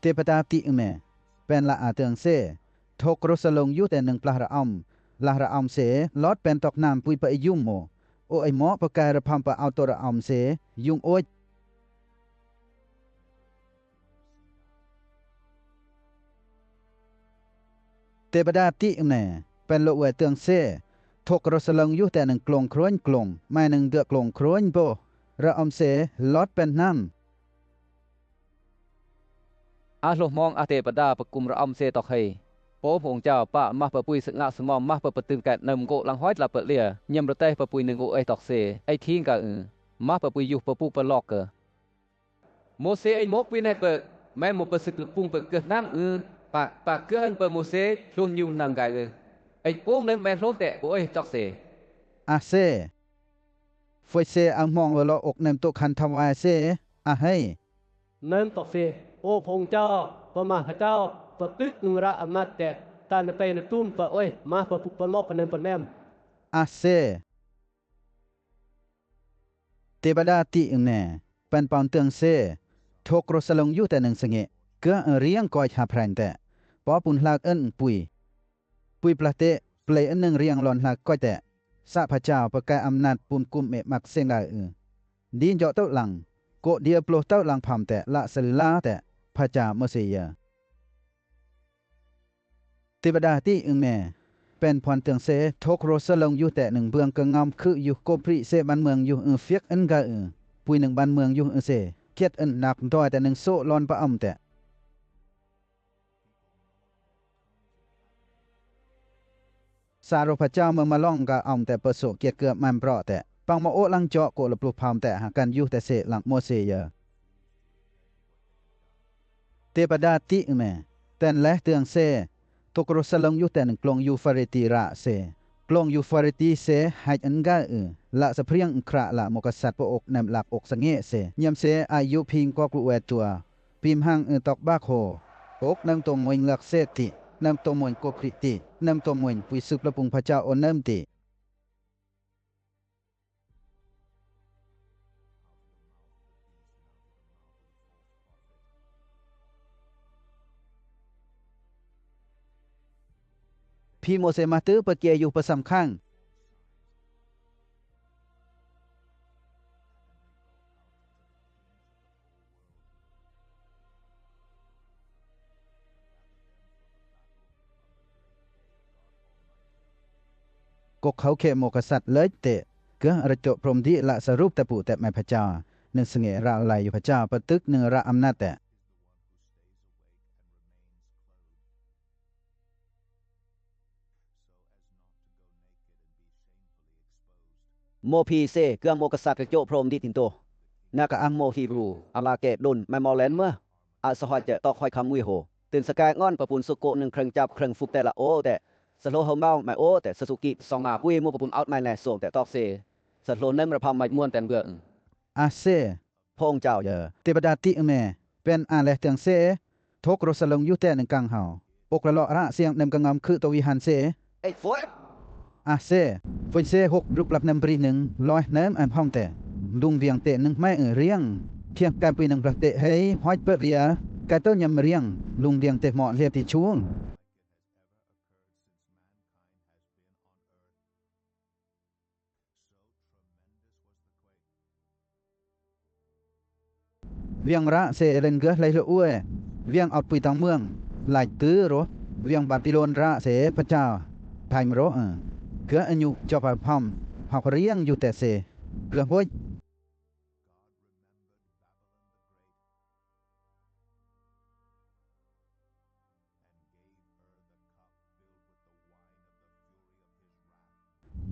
Tepeda ti me. Pen la ateng se. Thok ro selong yu te neng plah ra om. Lah ra om se, lot pen tok nam pui pa iyum mo. O ai mo pekai ra pam pa auto ra om se, yung oi. Tepeda ti ne, pen lo we teng se, thok ro selong yu te neng klong kroin klong, mai neng de klong kroin bo, ra om se, lot pen nam. A lo mong a tepeda pekum ra om se tok hei. Po phung chau pa mah pe pui se nga semom mah pe petung kat nem ko lang hoit la pe lia, nyam re teh pe pui neng ko eh tok se, ai thing ka u, mah pe pui yu pe pu pe lok ke. Mose ai mok pui nai pe, mai mo pe sik pung pe ke nang u, pa, pa ke han pe Mose, hlun yu nang gai u. Ai pung nang mai hlun te, o ai tok se. A se. Foise a mong wolo ok nem tuk han tham a se, a hei. Nem tok se, o phung chau, pe mah chau, Patik nung ra amat te, ta na pai na tum pa oi, ma pa pu pa mo pa nem pa nem. Ase. Tebada ti ne, pen paun teng se, tok ro salong yu te neng senge, ke riang koi ha pran te. Pa pun hlak en pui. Pui pla te, plei en neng riang lon hlak koi te. Sa pha chao pa kai amnat pun kum me mak seng lai e. Din jo tau lang, ko dia plo tau lang pham te, la sel la te, pha chao mo se ya. Tebada ti ing me. Pen phuan teng se, tok ro salong yu te neng buang ke ngam khu yu ko pri se ban muang yu ing fiak en ga ing. Pui neng ban muang yu ing se, kiat en nak doi te neng so lon pa am te. Sa ro pha chao mo ma long ga am te pa so kiat ke man bro te. Pang mo o lang jo ko lo plu pham te ha kan yu te se lang mo se ya. Tebada ti me, ten leh tiang se, tok ro salong yu ten klong Euphrates ra se, klong Euphrates se, haj en ga e, la sa priang kra la mo ka sat po ok nem lak ok sange se, nyam se a yu phing kok lu we tua, pim hang e tok bak ho, ok nem tong moing lak se ti, nem tong moing kok ri ti, nem tong moing pui sup lapung pha chao o nem ti. Phi mo se matu pa kia yu pa sam khang. Ko khau khe mo ka sat lej te, ke ra cho prom di la sa rup ta pu te mai pha chao, neng senge ra lai yu pha chao, pa tuk neng ra amnat te. Mo phi se, ke mo ka sat ke cho prom di tin to. Na ka ang mo hi ru, ala ke dun, mai mo len ma. A sa hoi te tok hoi kham wi ho. Tin sa kai ngon pa pun suk ko neng kreng chap kreng fuk te la o te. Sa lo ho mau mai o te sa suk ki song a pui mo pa pun out mai le song te tok se. Sa lo nem ra pham mai muan ten geng. A se. Phong chao ya. Tebada ti me. Pen a leh tiang se. Tok ro salong yu te neng kang hau. Ok la lo ra siang nem ka ngam khu to wi han se. Ei, foi. A se, foi se hok rup lap nem bri neng, loi nem em hong te. Lung viang te neng mai e riang. Kiang kai pui neng bra te hei, hoi pe ria, kai to nyam riang. Lung viang te mo le ti chuang. Viang ra se elen geh lai lo ue. Viang ot pui tang muang. Lai tu ro. Viang Babilon ra se pha chao. Thaim ro, eh. Geh anyu chop a pham. Hok riang yu te se. Geh hoi.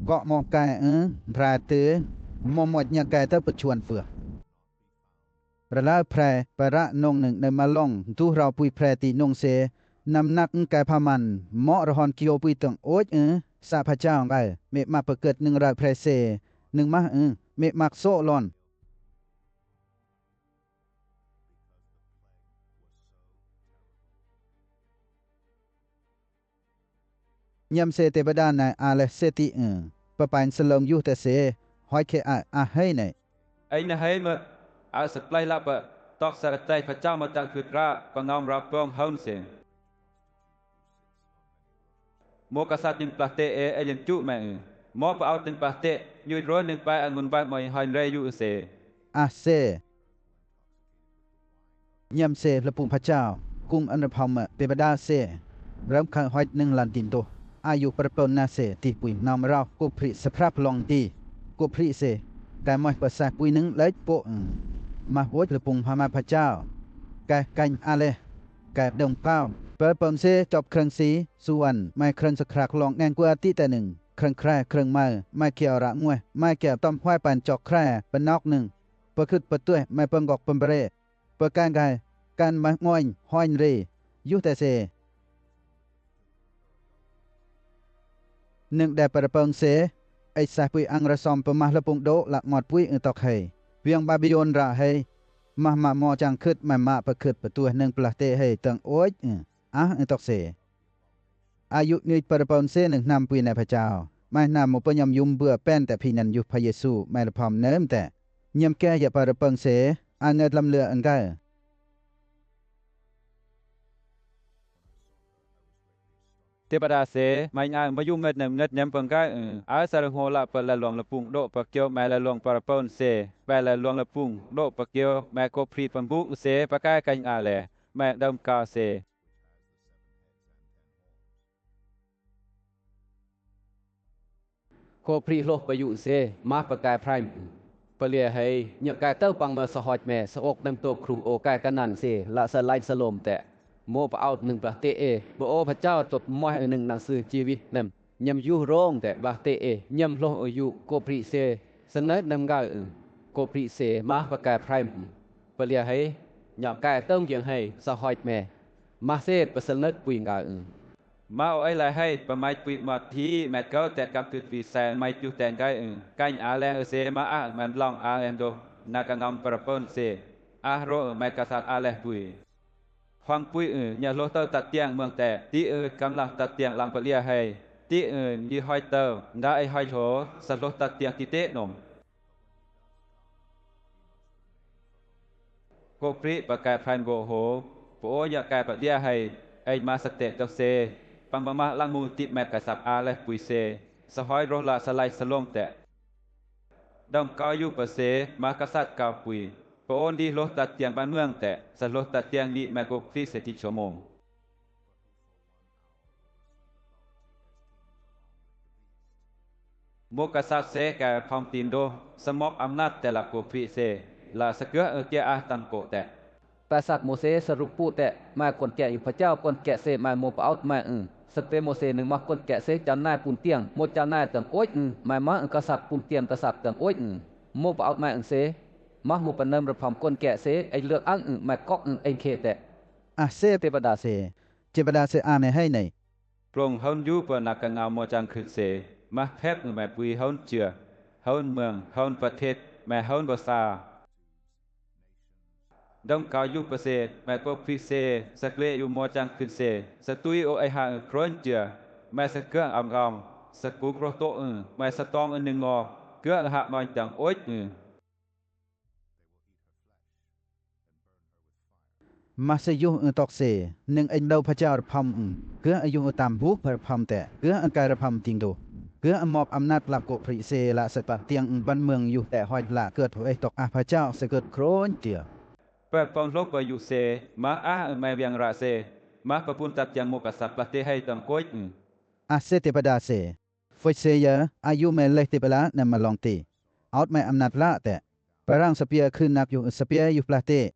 Kok mo kai, eh, bra te, mo mo nya kai ta pa chuan pua. Ra la phrai, pa ra nong neng ne ma long, tu rau pui phrai ti nong se, nam nak ng kai pha man, mo ra hon kio pui tong, oi, eh, sa pha chao ngai, me ma pa ket neng ra phrai se, neng ma, eh, me mak so lon. Nyam se te bada nai a le se ti, eh, pa pain salong yu te se, hoi ke a, a hei nei. Ei na hei ma, a supply la pa, tok sa ka tai pa chao ma tang kut ra, pa ngam ra pong haun se. Mo ka sat ning pla te e, e yin chu me, eh. Mo pa out ning pla te, nyu ro ning pa angun ba mo i hain re yu se. A se. Nyam se le pung pha chao, kum an ra phau ma, pe bada se. Ram khang hoit neng lan tin to. A yu per pon na se, ti pui nam rau, ko phri sa phrap long ti. Ko phri se, kai moi pa sa pui neng lait po, mm. Ma hoit le pung pha ma pha chao. Kai, kai a le, kai dong pau. Per pon se, chop kreng si, suan, mai kreng sa khrak long, ngang kua ti ta neng. Kreng krai, kreng mai, mai kia ra ngwe, mai kia tom huai pan chok krai, pa nok neng. Pa khut pa tue, mai pengok pembere. Pa kan kai, kan ma ngoin, hoin re, yu te se. Neng da pa ra pong se, ai sa pui ang ra som pa ma la pung do, la ngot pui ng tok hei. Piang Babilon ra hei. Ma ma mo chang khut, ma ma pa khut pa tue neng pla te hei tang oi, eh. A, e tok se. A yu nit para pon se neng nam pui na pachao. Mai nam mo panyam yum bua pen te pinan yu pa Yesu mai la pom nem te. Nyam ke ya para pon se, a ngat lam le enggal. Te para se, mai nga mo yu ngat nem ngat nem pon ka, a sa la ho la pa la long la pung do pa kio mai la long para pon se, pa la long la pung do pa kio mai ko pri pon bu se pa ka ka nga le, mai dam ka se. Ko pri hlo pa yu se, ma pa kai Pharaim. Pali a hei, nya kai tau pang ma sa hot me, sa ok nang to kru o kai Kanan se, la sa lai sa lom te. Mo pa aut nang pa te e, pa o pa chao tot mo e nang nang su chi vit nem. Nyam yu rong te, pa te e, nyam hlo o yu, ko pri se, sa nai nang ga, ko pri se, ma pa kai Pharaim. Pali a hei, nya kai tau kiang hei, sa hot me. Ma se, pa sa nai pui ga. Ma o ai la hei, pa mai pui ma thi, ma kau te kam tut pi sa mai tu te ngai, kai a le se ma a, man long a en do, na ka ngam para pon se. A ro, mai ka sa a le pui. Hong pui, nya hlo tau ta tiang mong te, ti, kam lang ta tiang lang pali a hei. Ti, ni hoi tau, nga ai hoi hlo, sa hlo ta tiang ti te nom. Ko pri pa kai Pharaim go ho, po o ya kai pa dia hai, ai ma sa te to se, pang pa ma lang mu tip mai ka sap a le pui se, sa hoi ro la sa lai sa long te. Dam ka yu pa se, ma ka sat ka pui, po o ni hlo ta tiang ban muang te, sa hlo ta tiang ni mai ko pri se ti chomong. Mo ka sat se ka phom tin do, sa mok amnat te la ko pri se, la sa kua e kia a tan ko te. Pa sat mo se sa rupu te, ma kon kia yu pa chao kon kia se ma mo pa aut ma e. Sa te mo se neng ma kon kia se cha nai pun tiang, mo cha nai tang oi e, ma ma e ka sat pun tiang ta sat tang oi e. Mo pa aut ma e se, ma mo pa nam ra phom kon kia se, ai lek ang e, ma kok e, ai khe te. A se te pa da se, che pa da se a ne hai nei. Prong haun yu pa na ka nga mo chang khut se, ma phep ngu mai pui haun chia, haun meng, haun pa thet, mai haun pa sa. Dam ka yu pa se, mai po phi se, sa kle yu mo chang khut se, sa tui o ai ha kron chia, mai sa kang am gam, sa kuk ro to e, mai sa tong e ning ngo, kang ha mai chang oi e. Ma se yu e tok se, neng e dau pa chao ra phom e, kua e yu e tam bu pa ra phom te, kua e kai ra phom ting do, kua e mok amnat lap ko pri se la sa pa tiang e ban meng yu te hoi la kut e tok a pa chao se kut kron tia. Pa pon lok pa yu se, ma a e mai viang ra se, ma pa pun tap tiang mo ka sap la te hai tang koi e. A se te pa da se. Fwet se ia, a yu me leh te pela ne ma long te. Aut me amnat la te. Parang sa pia khun nap yu sa pia yu pla te.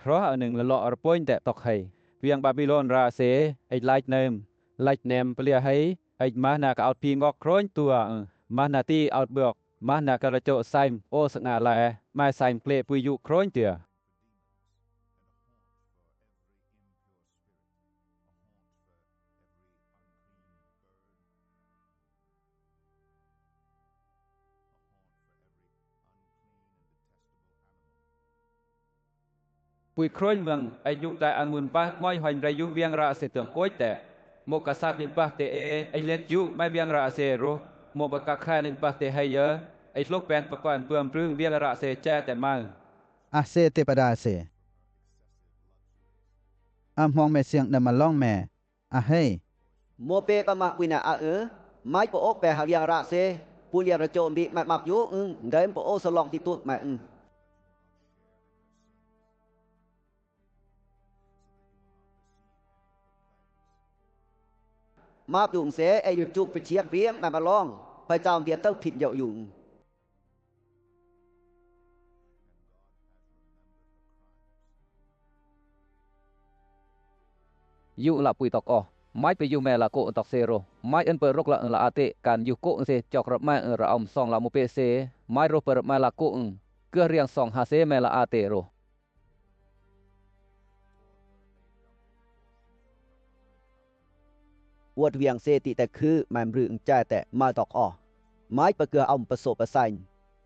Hro ha neng lelo ar poin te tok hai. Viang Babilon ra se, ai lait nem. Lait nem plia hai, ai ma na ka aut pi ngok kron tua, ma na ti aut bok, ma na ka ra cho saim, o sa nga la e, mai saim kle pui yu kron tia. Pui kron meng, ai yu tai angun pa, moi hoin rai yu viang ra se tong koi te. Mo ka sap nin pa te e, ai let yu, mai viang ra se ro. Mo ba ka kha nin pa te hai ya, ai lok pen pa kwan puam prung viang ra se cha te mau. A se te pa da se. Am hong me siang na ma long me. A hei. Mo pe ka ma pui na a e, mai po ok pe ha viang ra se, pui lia ra cho mi mai mak yu e, ndem po o sa long ti tut mai e. Map yu se, e yu chuk pe chiak viang mai ma long, pai chao viang tau thit yau yu. Yu la pui tok o. Mai pe yu me la ko tok se ro. Mai en pe rok la la ate kan yu ko se chok rap mai ra om song la mo pe se. Mai ro pe rap mai la ko. Ke riang song ha se me la ate ro. Wot viang se ti te khu mai mru ng cha te mai tok o. Mai pa kua om pa so pa sain.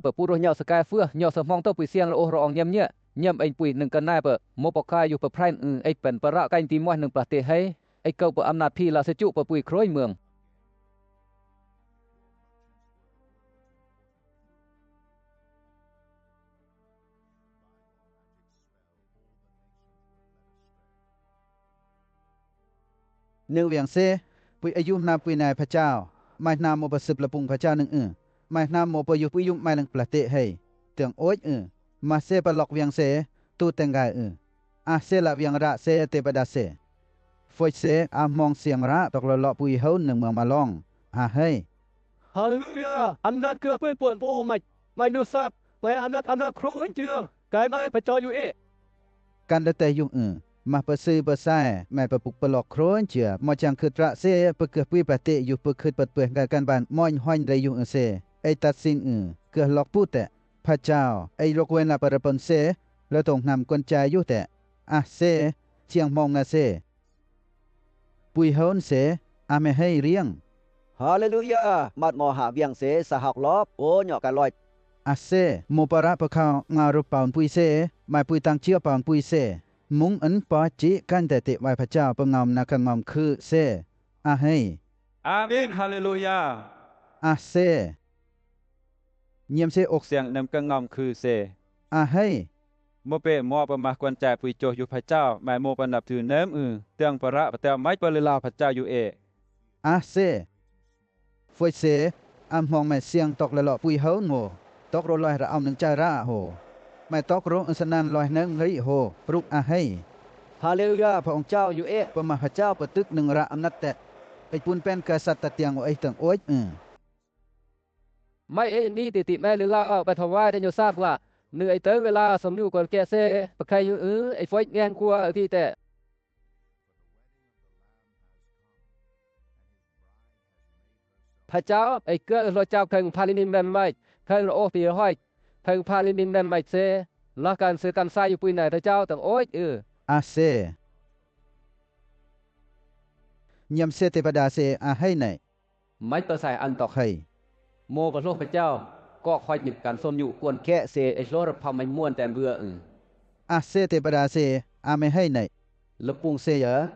nung pa puro ñau sa kai fua, ñau sa mong to pui siang lo oro ong ñam ña. Ñam eng pui nung kanai pa mo pa kai yu pa prai ng eng pen pa ra kai ti mo nung pa te hai. Eng kau pa am na pi la sa cu pa pui kroi mung. Nung viang se, pui a yu na pui nai pa jau, mai na mo pa sip la pung pa jau nung e, mai na mo pa yu pui yu mai nung pla te hai, tiang oi e, ma se pa lok viang se, tu teng gai e, a se la viang ra se te pa da se. Foit se a mong siang ra tok lolo pui haun neng mong malong. A hei. Haleluya, anat ke pe pon po mai. Mai no sap, mai anat anat krong jia. Kai mai pa chau yu e. Kan da te yu e. Mai pa se pa sai, mai pa puk pa lok krong jia. Mo chang kut ra se, pa ke pui pa te yu pa kut pa pui ka kan ban moin hoin re yu e se. Ei tat sin e, ke lok pu te. Pa chau, ei lok wen la pa re pon se, le tong nam kon cha yu te. A se, chiang mong na se. Pui haun se, a me hei riang. Haleluya, mat mo ha biang se, sa hak lop, o nyo ka loit. A se, mo pa ra pa kau nga rup paun pui se, mai pui tang chia paun pui se. Mung en pa chi kan te te wai pa chau pa ngam na ka ngam khu se. A hei. Amen, haleluya. A se. Niam se ok siang nem ka ngam khu se. A hei. Mo pe mo pa mah kuan chai pui cho yu pa chau, mai mo pa nap tu nem u, tiang pa ra, pa tiang mai pa le la pa chau yu e. A se. Foit se, a mong mai siang tok le lo pui haun mo. Tok ro loih ra am neng chai ra ho. Mai tok ro en sanan loih neng ri ho. Ruk a hei. Haleluya, pa ong chau yu e, pa mah pa chau pa tuk neng ra am nat te. Ei pun pen ka sat ta tiang o ei tang oit e. Mai e ni ti ti mai le la o pa thawai te nyo sap la. Nu ei tau le la som nu kon ke se pa kai yu e ei foit ngen kua ti te. Pa chau ei ke lo chau keng pa li ning men mai. Keng lo o ti hoi. Keng pa li ning men mai se. La kan se kan sa yu pui nai ta chau tang oit e. A se. Niam se te pa da se a hei nai. Mai pa sai an tok hei. Mo pa lo pa chau, kok hoi ni kan som yu kuan ke se e lo ra pa mai muan ten bua e. A se te pa da se, a me hei nai. Lepung se ya,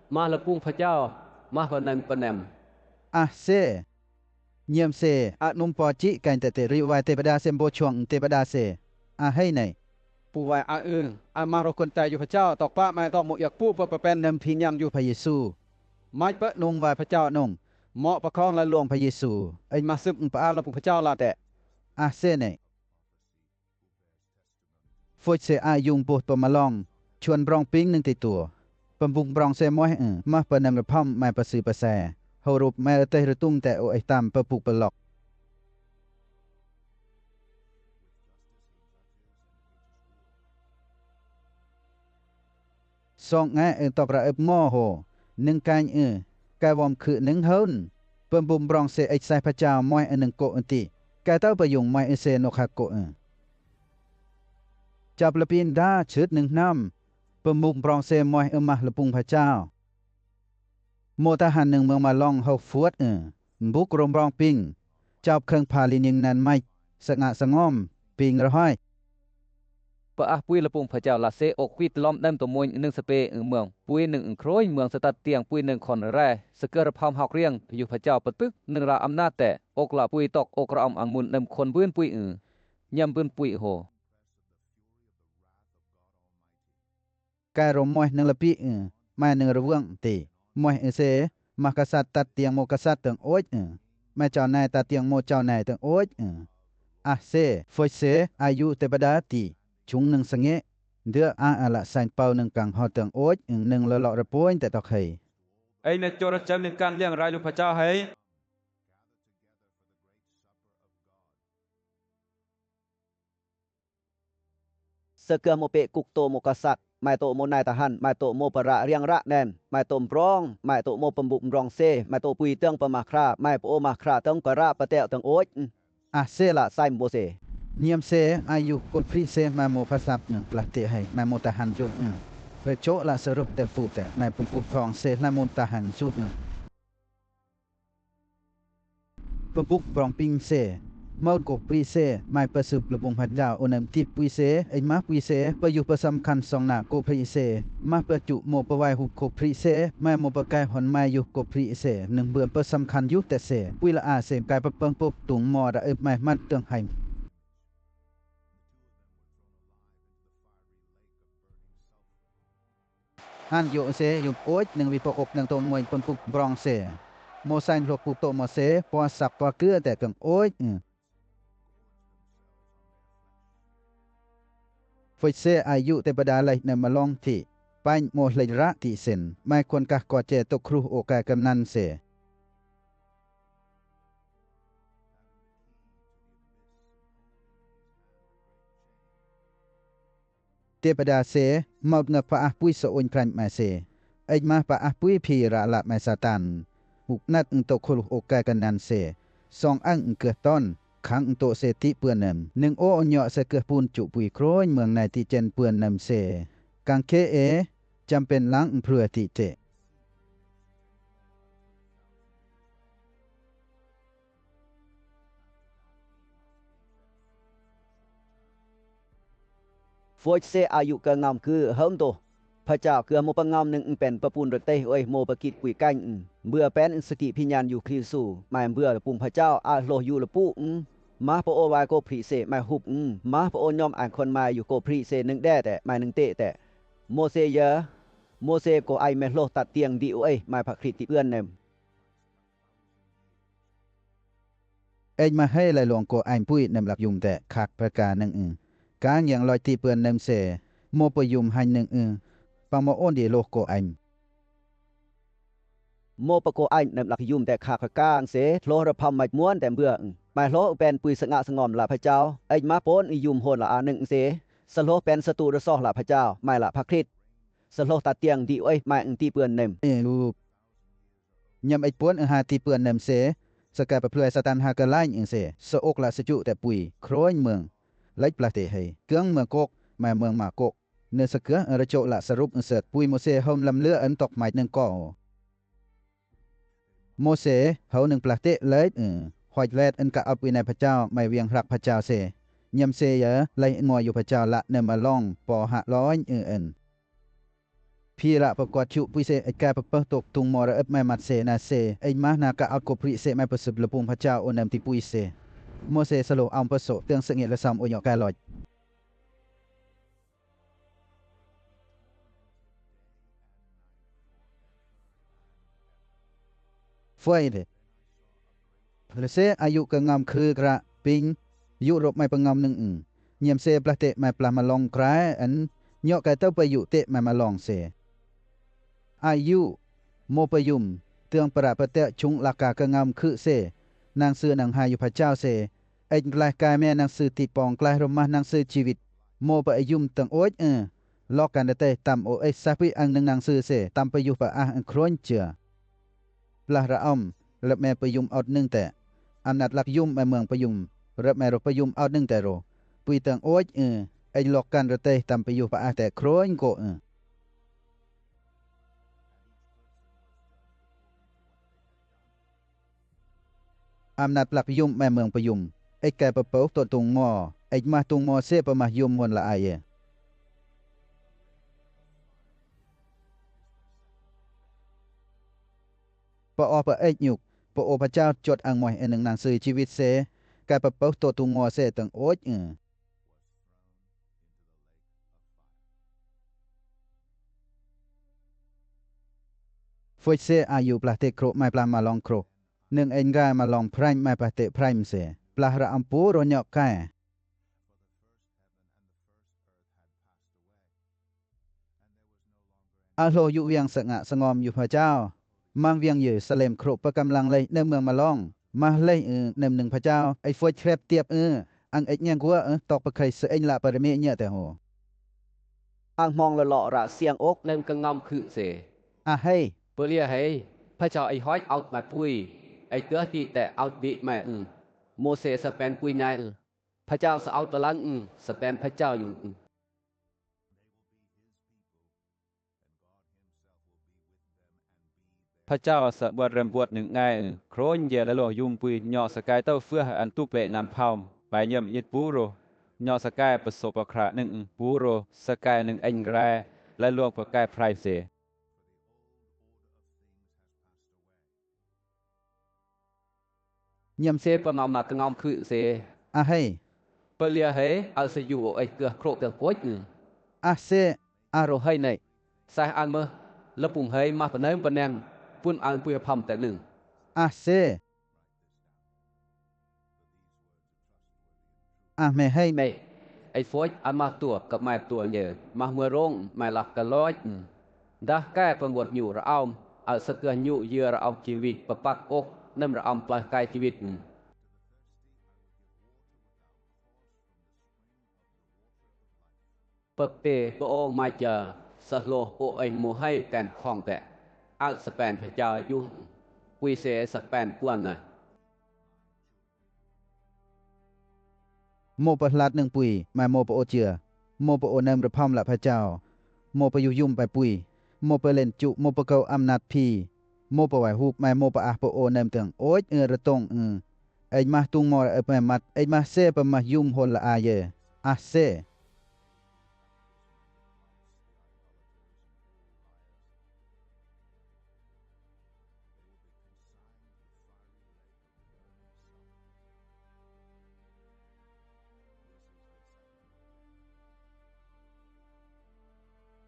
ma lepung pa chau, ma pa nem pa nem. A se. Niam se, a num po chi kain te te ri wai te pa da se mbo chuang te pa da se. A hei nai. Pu wai a e, a ma ro kuan tai yu pa chau, tok pa mai tok mo yak pu pa pa pen nem phi niam yu pa Yesu. Mai pa nung wai pa chau nung. Mo pa kong la luong pa Yesu. Ei ma sup pa a la pu pa chau la te. A se nei. Foit se a yung buh pa malong. Chuan brong ping neng ti tu. Pembung brong se moh e. Mah pa nem le pham mai pa si pa se. Hau rup mai te rutung te o ei tam pa puk pa lok. Song ngai e tok ra ep mo ho. Neng kain e. Kai wom khu neng hon. Pembung brong se ech sai pa chau moi e neng ko e ti. Kai tau pa yung moi e se no kha ko e. Chap le pin da chut neng nam. Pembung brong se moi e mah le pung pa chau. Mo ta han neng mong malong hau fuat e. Mbuk rom brong ping. Chap kheng pa li ning nan mai. Sa nga sa ngom. Ping ra hoi. Pa ah pui le pung pa chau la se ok pui tlom nem to moin neng sa pe eng mong. Pui neng eng kroi mong sa tat tiang pui neng khon rai. Sa ke ra pham hok riang yu pa chau pa tuk neng ra am na te. Ok la pui tok ok ra am ang mun nem khon bun pui eng. Niam bun pui ho. Kai ro moih neng lepi e, mai neng ruang ti. Moih e se, mah kasat tat tiang mo kasat teng oit e. Mai chau nai tat tiang mo chau nai teng oit e. Ah se, foit se, a yu te pada ti. Chung neng senge, de a a la sain pau neng kang ho teng oit e neng lolo repoin te tok hei. Ei ne chora chau neng kang liang rai lu pa chau hei. Seke mo pe kuk to mo kasat, mai to mo nai tahan, mai to mo para riang ra nen, mai to mbrong, mai to mo pembuk mbrong se, mai to pui teng pemakra, mai po makra teng para pete teng oit. Ah se la sai mbo se. Niam se, a yu ko pri se, mai mo pasap ne, pla te hai, mai mo tahan jut ne. Pe cho la serup te pu te, mai pembuk mbrong se, la mo tahan jut ne. Pembuk mbrong ping se, maut ko pri se, mai pesup lepung hajau unem tip pui se, ei mah pui se, peyuh pesamkan song na ko pri se, mah pecu mo pawai hu ko pri se, mai mo pekai hon mai yuh ko pri se, neng buen pesamkan yuh te se, pui la a se, kai pepeng pok tung mo ra ep mai mat teng hai. Han yo se, yo oit, neng wi pokok neng to moin pun kuk brong se. Mo sain lo kuk to mo se, po sak po ke te keng oit. Foit se a yu te pada lai ne malong ti. Pain mo hlei ra ti sen, mai kon ka ko che to kru o ka ka nan se. Te pada se, maut nga pa ah pui so un pran ma se. Ai ma pa ah pui phi ra la ma Satan. Uk nat ung to khul o ka ka nan se. Song ang ung ke ton, khang ung to se ti pua nem. Neng o nyo se ke pun chu pui kroin meng nai ti chen pua nem se. Kang ke e, cham pen lang ung prua ti te. Foit se a yu ke ngam ke hom to. Pha chao ke mo pa ngam neng ung pen pa pun re te oi mo pa kit pui kan ung. Bua pen ung saki phi nyan yu Kristu. Mai bua pung pha chao a hlo yu le pu ung. Ma pa o wai ko phri se mai hup ung. Ma pa o nyom ang kon mai yu ko phri se neng de te mai neng te te. Mo se ya. Mo se ko ai me hlo tat tiang di oi mai pa Krit ti uan nem. Ej ma hei lai long ko ain pui nem lak yum te khak peka neng ư. Kang yang loi ti puen nem se. Mo pa yum hain neng ư. Pa mo on di lo ko ain. Mo pa ko ain nem lak yum te khak peka ang se. Hlo ra pham mai muan tem bua ư. Mai hlo pen pui sanga sangom la pha chao. Ej ma pon ư yum hon la a neng ư se. Sa hlo pen sa tu ra soh la pha chao. Mai la pha Krit. Sa hlo ta tiang di oi mai ư ti puen nem. Ê lu. Nyam ej puon ư ha ti puen nem se, sa ka pa plue Satan ha ka lain ư se, sa ok la sa chu te pui, kroin meng. Lait pla te hei, keng meng kok, mai meng ma kok. Ne sa keng ư ra chu la sa rup ư se, pui mo se hom lam le ân tok mai neng ko. Mo se, hau neng pla te lait ư, hoit let ân ka ap wi nai pha chao, mai wiang hrak pha chao se. Nyam se ya, lai mo yu pha chao la nem a long, po ha loin ư ân. Phi la pa kua thiu pui se, ej ka pa pa tok tung mo ra ep mai mat se na se, ej ma na ka ap ko pri se mai pa sub le pung pha chao o nem ti pui se. Mo se sa lo am pa so, tiang se nge la sam o nyo ka loi. Fuai le. Le se a yu ka ngam khư kra ping, yu rop mai pa ngam neng ư. Nyam se pla te mai pla ma long krai ân, nyo ka tau pa yu te mai ma long se. A yu, mo pa yum, tiang pa ra pa te chung la ka ka ngam khư se, nang sư nang ha yu pha chao se, ej nglai ka me nang sư ti pong nglai rop ma nang sư chivit, mo pa yum tang oj ư, lok kan te tam o ej sa pui ang neng nang sư se, tam pa yu pa ah ang kron chia. Pla ra om, rep me pa yum ot neng te. Am nat lak yum me meng pa yum, rep me ro pa yum ot neng te ro. Pui tang oj ư, ej lok kan re te tam pa yu pa ah te kroin ko ư. Am nat lak yum me meng pa yum, ej ka pa pau to tung mo, ej ma tung mo se pa ma yum mon la ai e. Pa o pa ej nyuk, pa o pa chao chot ang moi e neng nang sư chivit se, ka pa pau to tung mo se tang oj ư. Fuai se a yu pla te kro mai pla ma long kro. Neng en ga ma long prime mai pla te prime se. Pla ra am pu ro nyok kai. A hlo yu wiang sanga sangom yu pha chao. Mang wiang Yerusalem kro pa kam lang lei nem meng ma long. Ma lei ư nem neng pha chao. Ej fuai krep tiap ư. Ang ej ngiang gua ư tok pa khai se ej la pa re me nya te ho. Ang mong lo lo ra siang ok nem ka ngam khư se. A hei. Pơ lia hei. Pha chao ej hoit out mai pui. Ej tua ti te out di mai ư. Mo se sa pen pui nai ư. Pha chao sa out pa lang ư. Sa pen pha chao yu ư. Pha chao sa buat rem buat neng ngai ư. Kroin ye la lo yum pui nyo sa kai tau fua ha an tuk le nam pham. Pai nyam yit pu ro. Nyo sa kai pa so pa kra neng ư pu ro. Sa kai neng ej ngrai. La lo pa kai prai se. Nyam se pa ngam na ka ngam khư se. A hei. Pa lia hei, a se yu o ej ka kro te koj ư. A se, a ro hei nei. Sai an ma, la pung hei ma pa nem pa neng, pun an pui pham te neng. A se. A me hei mei. Ei foit a matua ka matua nge, ma murong mai lak ka loit. Dah kai pembuat nyu raom, al setuah nyu ye raom kiwi, pepak ok, nem raom plah kai kiwit. Pek te po o mai ja, sahlo o ei mo hai ten khong te. Al sepen pe ja yu, pui se sepen puan na. Mo pahlat neng pui, mai mo pa o tia. Mo pa o nem repham la pa jao. Mo pa yu yum pa pui. Mo pa len ju, mo pa kau amnat pi. Mo pa wai hup, mai mo pa ah pa o nem teng. Oi, e retong, e. Ei mah tung mo ra e pa mat, ei mah se pa mah yum hol la a ye. Ah se.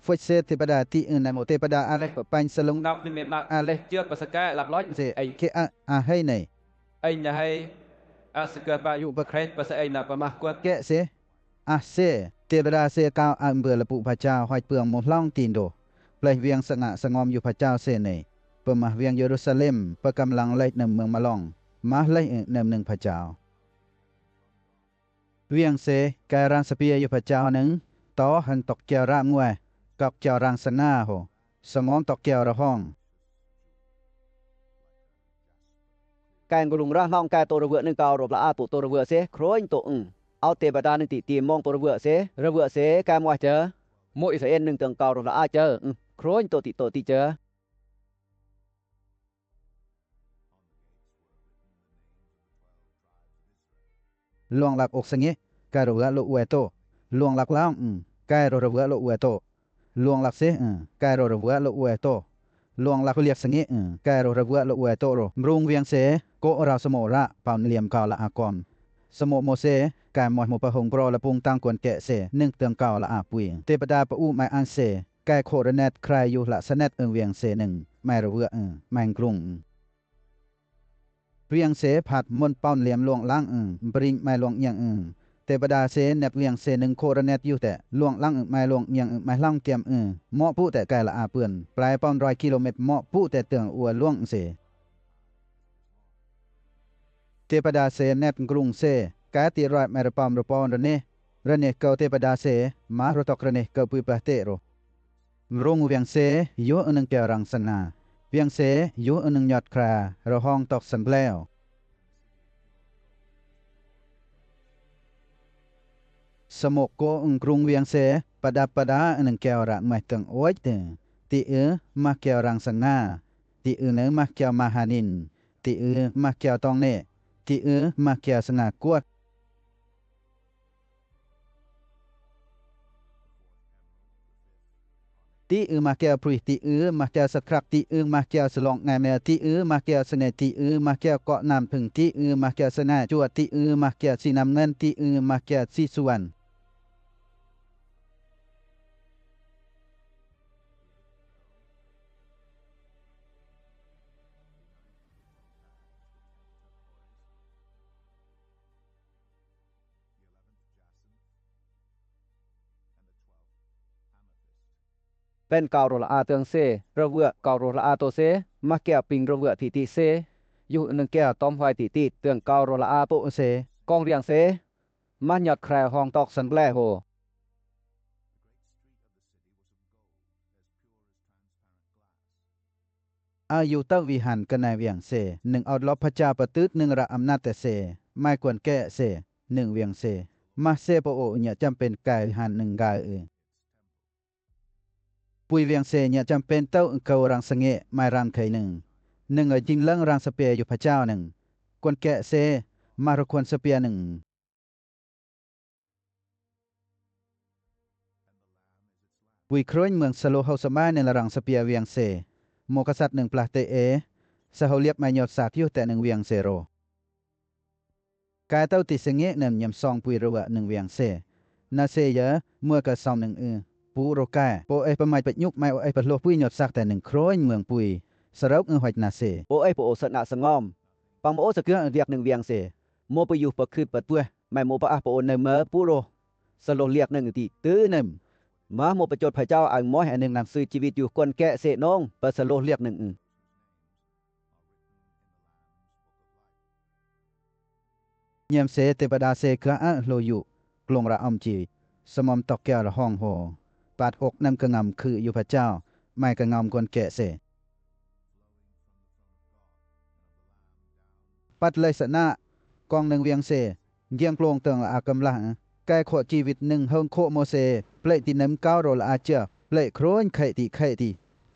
Foit se te pada ti e na mo te pada a leh pa pain salung. Nau ni me ma a leh jia pa sa kai lap loit se ai ke a, a hei nei. Ai na hei a sa kai pa yu pa kret pa sa ai na pa mah kuat. Ke se. Ah se, te pada se kau a mbe lepu pa jao hoit puang mo hlong tindo. Plai viang sanga sangom yu pa jao se nei. Pa mah viang Yerusalem, pa kam lang leh nem meng malong. Mah leh e nem neng pa jao. Viang se, kai rang sapia yu pa jao neng, to heng tok kiau rang ngue, kok kiau rang sanga ho, sangom tok kiau ra hong. Kai ngulung ra hong kai to ra vua neng kau ro la a to to ra vua se, kroin to eng. Au te pada neng ti ti mong to ra vua se, ra vua se, kai mo a ja. Mo i sa en neng teng kau ro la a ja, eng, kroin to ti to ti ja. Luang lak ok senge, kai ro vua lo ue to. Luang lak lang, eng, kai ro ra vua lo ue to. Luang lak se, eng, kai ro ra vua lo ue to. Luang lak liak senge, eng, kai ro ra vua lo ue to ro. Mrung viang se, ko ra samo ra, paun liam kau la a kom. Samo mo se, kai mo mo pa hong bro la pung tang kuan ke se, neng teng kau la a pui. Te pada pa u mai an se, kai ko ra net krai yu la sa net eng viang se neng, mai ra vua eng, mai ngrung. Viang se phat mon paun liam luang lang eng, bring mai luang iang eng. Te pada se net viang se neng ko ra net yu te, luang lang eng mai luang iang eng mai hlang kiam eng. Mo pu te kai la a pun, plai paun roi kilomet mo pu te teng ua luang se. Te pada se net ngrung se, kai ti roi mai ra paun ra paun ra ne. Ra ne kau te pada se, ma ra tok ra ne kau pui pa te ro. Mrung viang se, yu eneng kiau rang sanga. Viang se, yu eneng nyot kra, ra hong tok san bleo. Samo ko ngrung viang se, pada pada eneng kiau rang mai teng oit te. Ti e, mah kiau rang sanga. Ti e neng mah kiau mahanin. Ti e, mah kiau tong ne. Ti e, mah kiau sanga kuat. Ti e mah kiau prih, ti e mah kiau sakrak, ti e mah kiau salong ngai mel, ti e mah kiau sene, ti e mah kiau kok nam peng, ti e mah kiau sene jua, ti e mah kiau sinam ngen, ti e mah kiau sisuan. Pen kau ro la a teng se, ra vua kau ro la a to se, mah kiau ping ra vua ti ti se, yu neng kiau tom huai ti ti teng kau ro la a to se, kong riang se, mah nyot krai hong tok san blai ho. A yu tau vihan kanai viang se, neng aut lop pachau patut neng ra amnat se, mai kuan ke se, neng viang se, mah se po o nya champen kai vihan neng gai e. Pui viang se nya champen tau kau rang senge mai rang kai neng. Neng a jing lang rang sapia yu pachau neng. Kuan ke se, mah ra kuan sapia neng. Pui kroin meng salo hau samai neng la rang sapia viang se. Mo kasat neng plah te e. Sa hau liap mai nyot sak yu te neng viang se ro. Kai tau ti senge neng nyam song pui ro va neng viang se. Na se ya, mo ka song neng e. Pu ro kai. Po e pa mai pa nyuk mai o e pa lo pui nyot sak te neng kroin meng pui. Sa rauk nge hoit na se. Po e po o sa na sangom. Pang mo o sa kia viak neng viang se. Mo pa yu pa krit pa tueh. Mai mo pa ah po o neng ma pu ro. Salo liak neng ti te nem. Ma mo pechot pachao ang mo he neng nang sui chivit yu kon ke se nong pa salo liak neng. Nyem se te pada se ka a lo yu klong ra om chi. Samom tok kia ra hong ho. Pat ok nem ka ngam khu yu pachao. Mai ka ngam kon ke se. Pat lai sa na kong neng viang se, ngiang klong teng a kam la, kai kho chivit neng hong kho mo se, plei ti nem kau ro la a chia, plei kroin khai ti khai ti.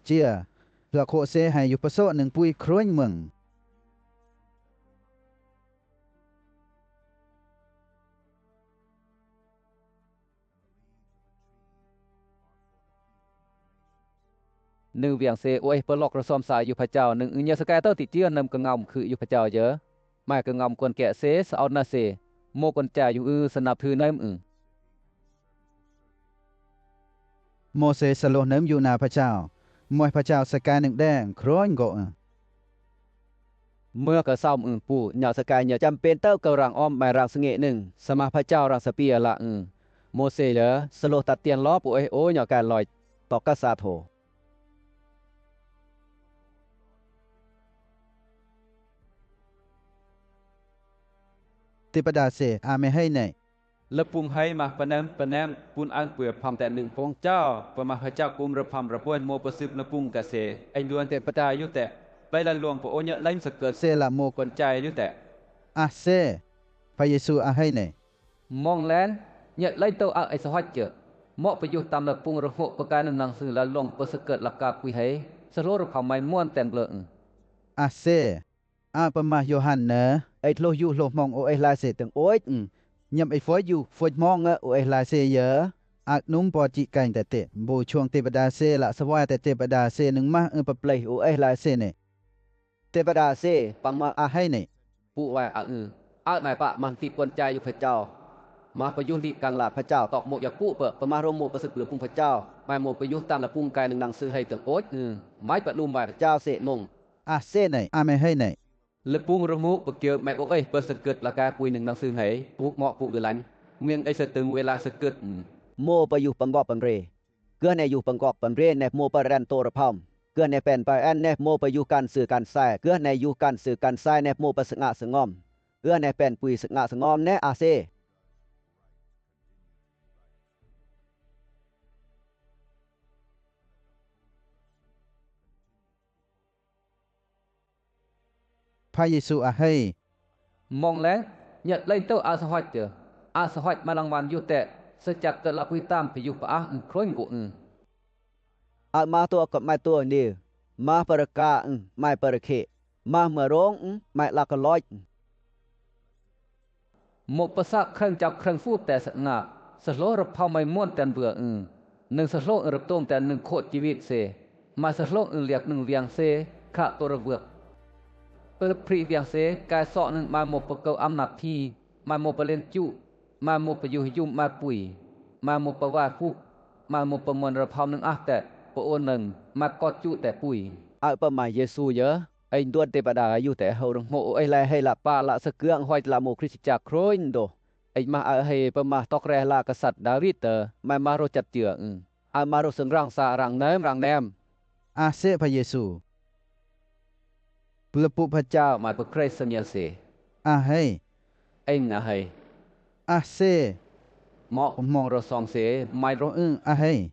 Chia, la kho se hai yu paso neng pui kroin meng. Neng viang se, oi, pelok resom sa yu pachao, neng nya sekai tau ti chia nem kengam khu yu pachao je. Mai kengam kon ke se, sa on na se, mo kon cha yu u senap hu nem u. Mo se salo nem yu na pachao. Mo pachao sekai neng deng, kroin go u. Mo ka sam u pu, nya sekai nya champen tau ka rang om mai rang senge neng, sama pachao rang sapia la u. Mo se le, salo tatian lo pu eh o nya ka loi, tok ka sat ho. Te pada se, a me hai nei. Lepung hai ma penem penem pun ang pue pham te neng pong chao, pemah ha chao kum repham repuan mo pesip lepung ka se, ai luan te pada yu te, bai la luang po o nya lain seket. Se la mo kon chai yu te. A se, pa Yesu a hai nei. Mong len, nya lai tau a ai sahot ke. Mo pe yu tam lepung reho pekan nang se la luang pe seket la ka pui hai, salo repham mai muan ten ble. A se. A pemah Yohan ne, ai lo yu lo mong o eh la se teng oit, mm. Nyam ai foit yu, foit mong o eh la se ya. Ak num po chi kain te te, bo chuang te pada se la sawai te te pada se neng mah, mm, peplei o eh la se ne. Te pada se, pang mah a hai ne. Pu wai a, mm. A mai pa mang ti pon chai yu pachao. Mah pe yu li kang la pachao, tok mo ya pu pe, pemah ro mo pe se pu pung pachao. Mai mo pe yu tam la pung kai neng nang se hai teng oit, mm. Mai pe num bai pachao se mong. A se nei, a me hai nei. Lepung rehu pe keu mai o eh pe seket la ka pui neng nang se hai, pu mo pu gelan. Miang ai se teng wela seket. Mo pe yu pengkok pengre. Kene yu pengkok pengre ne mo pe ren to repham. Kene pen pe en ne mo pe yu kan se kan sai. Kene yu kan se kan sai ne mo pe senga sengom. Kene pen pui senga sengom ne a se. Pa Yesu a hai. Mong le, nya lai tau a sahot te. A sahot ma lang wan yu te. Sechak te la pui tam pe yu pa a, mm, kroin go, mm. A ma to ka mai to ni. Ma pereka, mm, mai pereke. Ma merong, mm, mai la keloi, mm. Mo pasa khreng chau khreng fu te se nga, salo rephau mai muan ten bua, mm. Neng salo retom ten neng khot chivit se. Mai salo liak neng viang se, kha to rebua. Pe pri viang se, kai so neng mai mo pekau am na phi, mai mo pelen chu, mai mo peyuh yum mai pui, mai mo pawai hu, mai mo pemuan rephau neng ah te, pe o neng, mai kot chu te pui. Au pama Yesu ya. Ai nduan te pada yu te hau reng mo o ai lai hai la pa la sekiang hoit la mo Kristus chak kroin do. Ai ma a hai pama tok re la kasat David te, mai ma ro chat tia, mm. Ai ma ro sengrang sa rang nem, rang nem. A se pa Yesu. Pelepu pa chau mai pa Kristus mial se. A hai. Ai na hai. A se. Mo mong ro song se, mai ro, mm, a hai.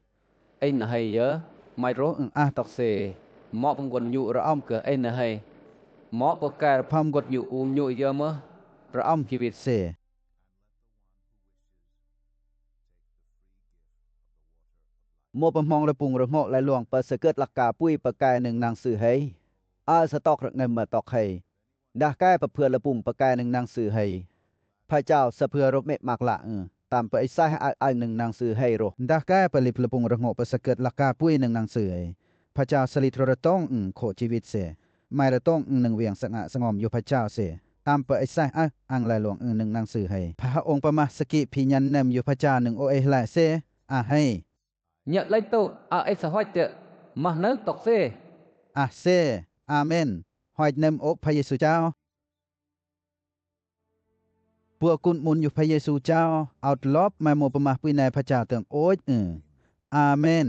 Ai na hai ya, mai ro, mm, a tok se. Mo pung gon nyu ra om ke, ai na hai. Mo po kar pham got nyu um nyu ya mo ra om kivit se. Mo pung mong ra pung ra mo lai luang pa seket la ka pui pa kai neng nang se hai. A sa tok ra ngem ma tok hai. Dah kai pa phua lepung pa kai neng nang se hai. Phai chau sa phua rop me mak la, mm. Tam pa isai ha ai neng nang se hai ro. Dah kai pa lip lepung ra ngo pa seket la ka pui neng nang se hai. Phai chau sa lit ro ra tong, mm, kho chivit se. Mai ra tong, mm, neng viang sa nga sa ngom yu phai chau se. Tam pa isai ha ang lai luang, mm, neng nang se hai. Pha ha ong pa mah seki phi nyan nem yu phai chau neng o eh lai se. A hai. Nya lai to, a ai sa hoit te, mah nau tok se. A se, amen. Hoit nem o pa Yesu chau. Puakun mun yu pa Iesu ja o, aut lop mai mo pamahpui nai pa ja tang oi. Amen.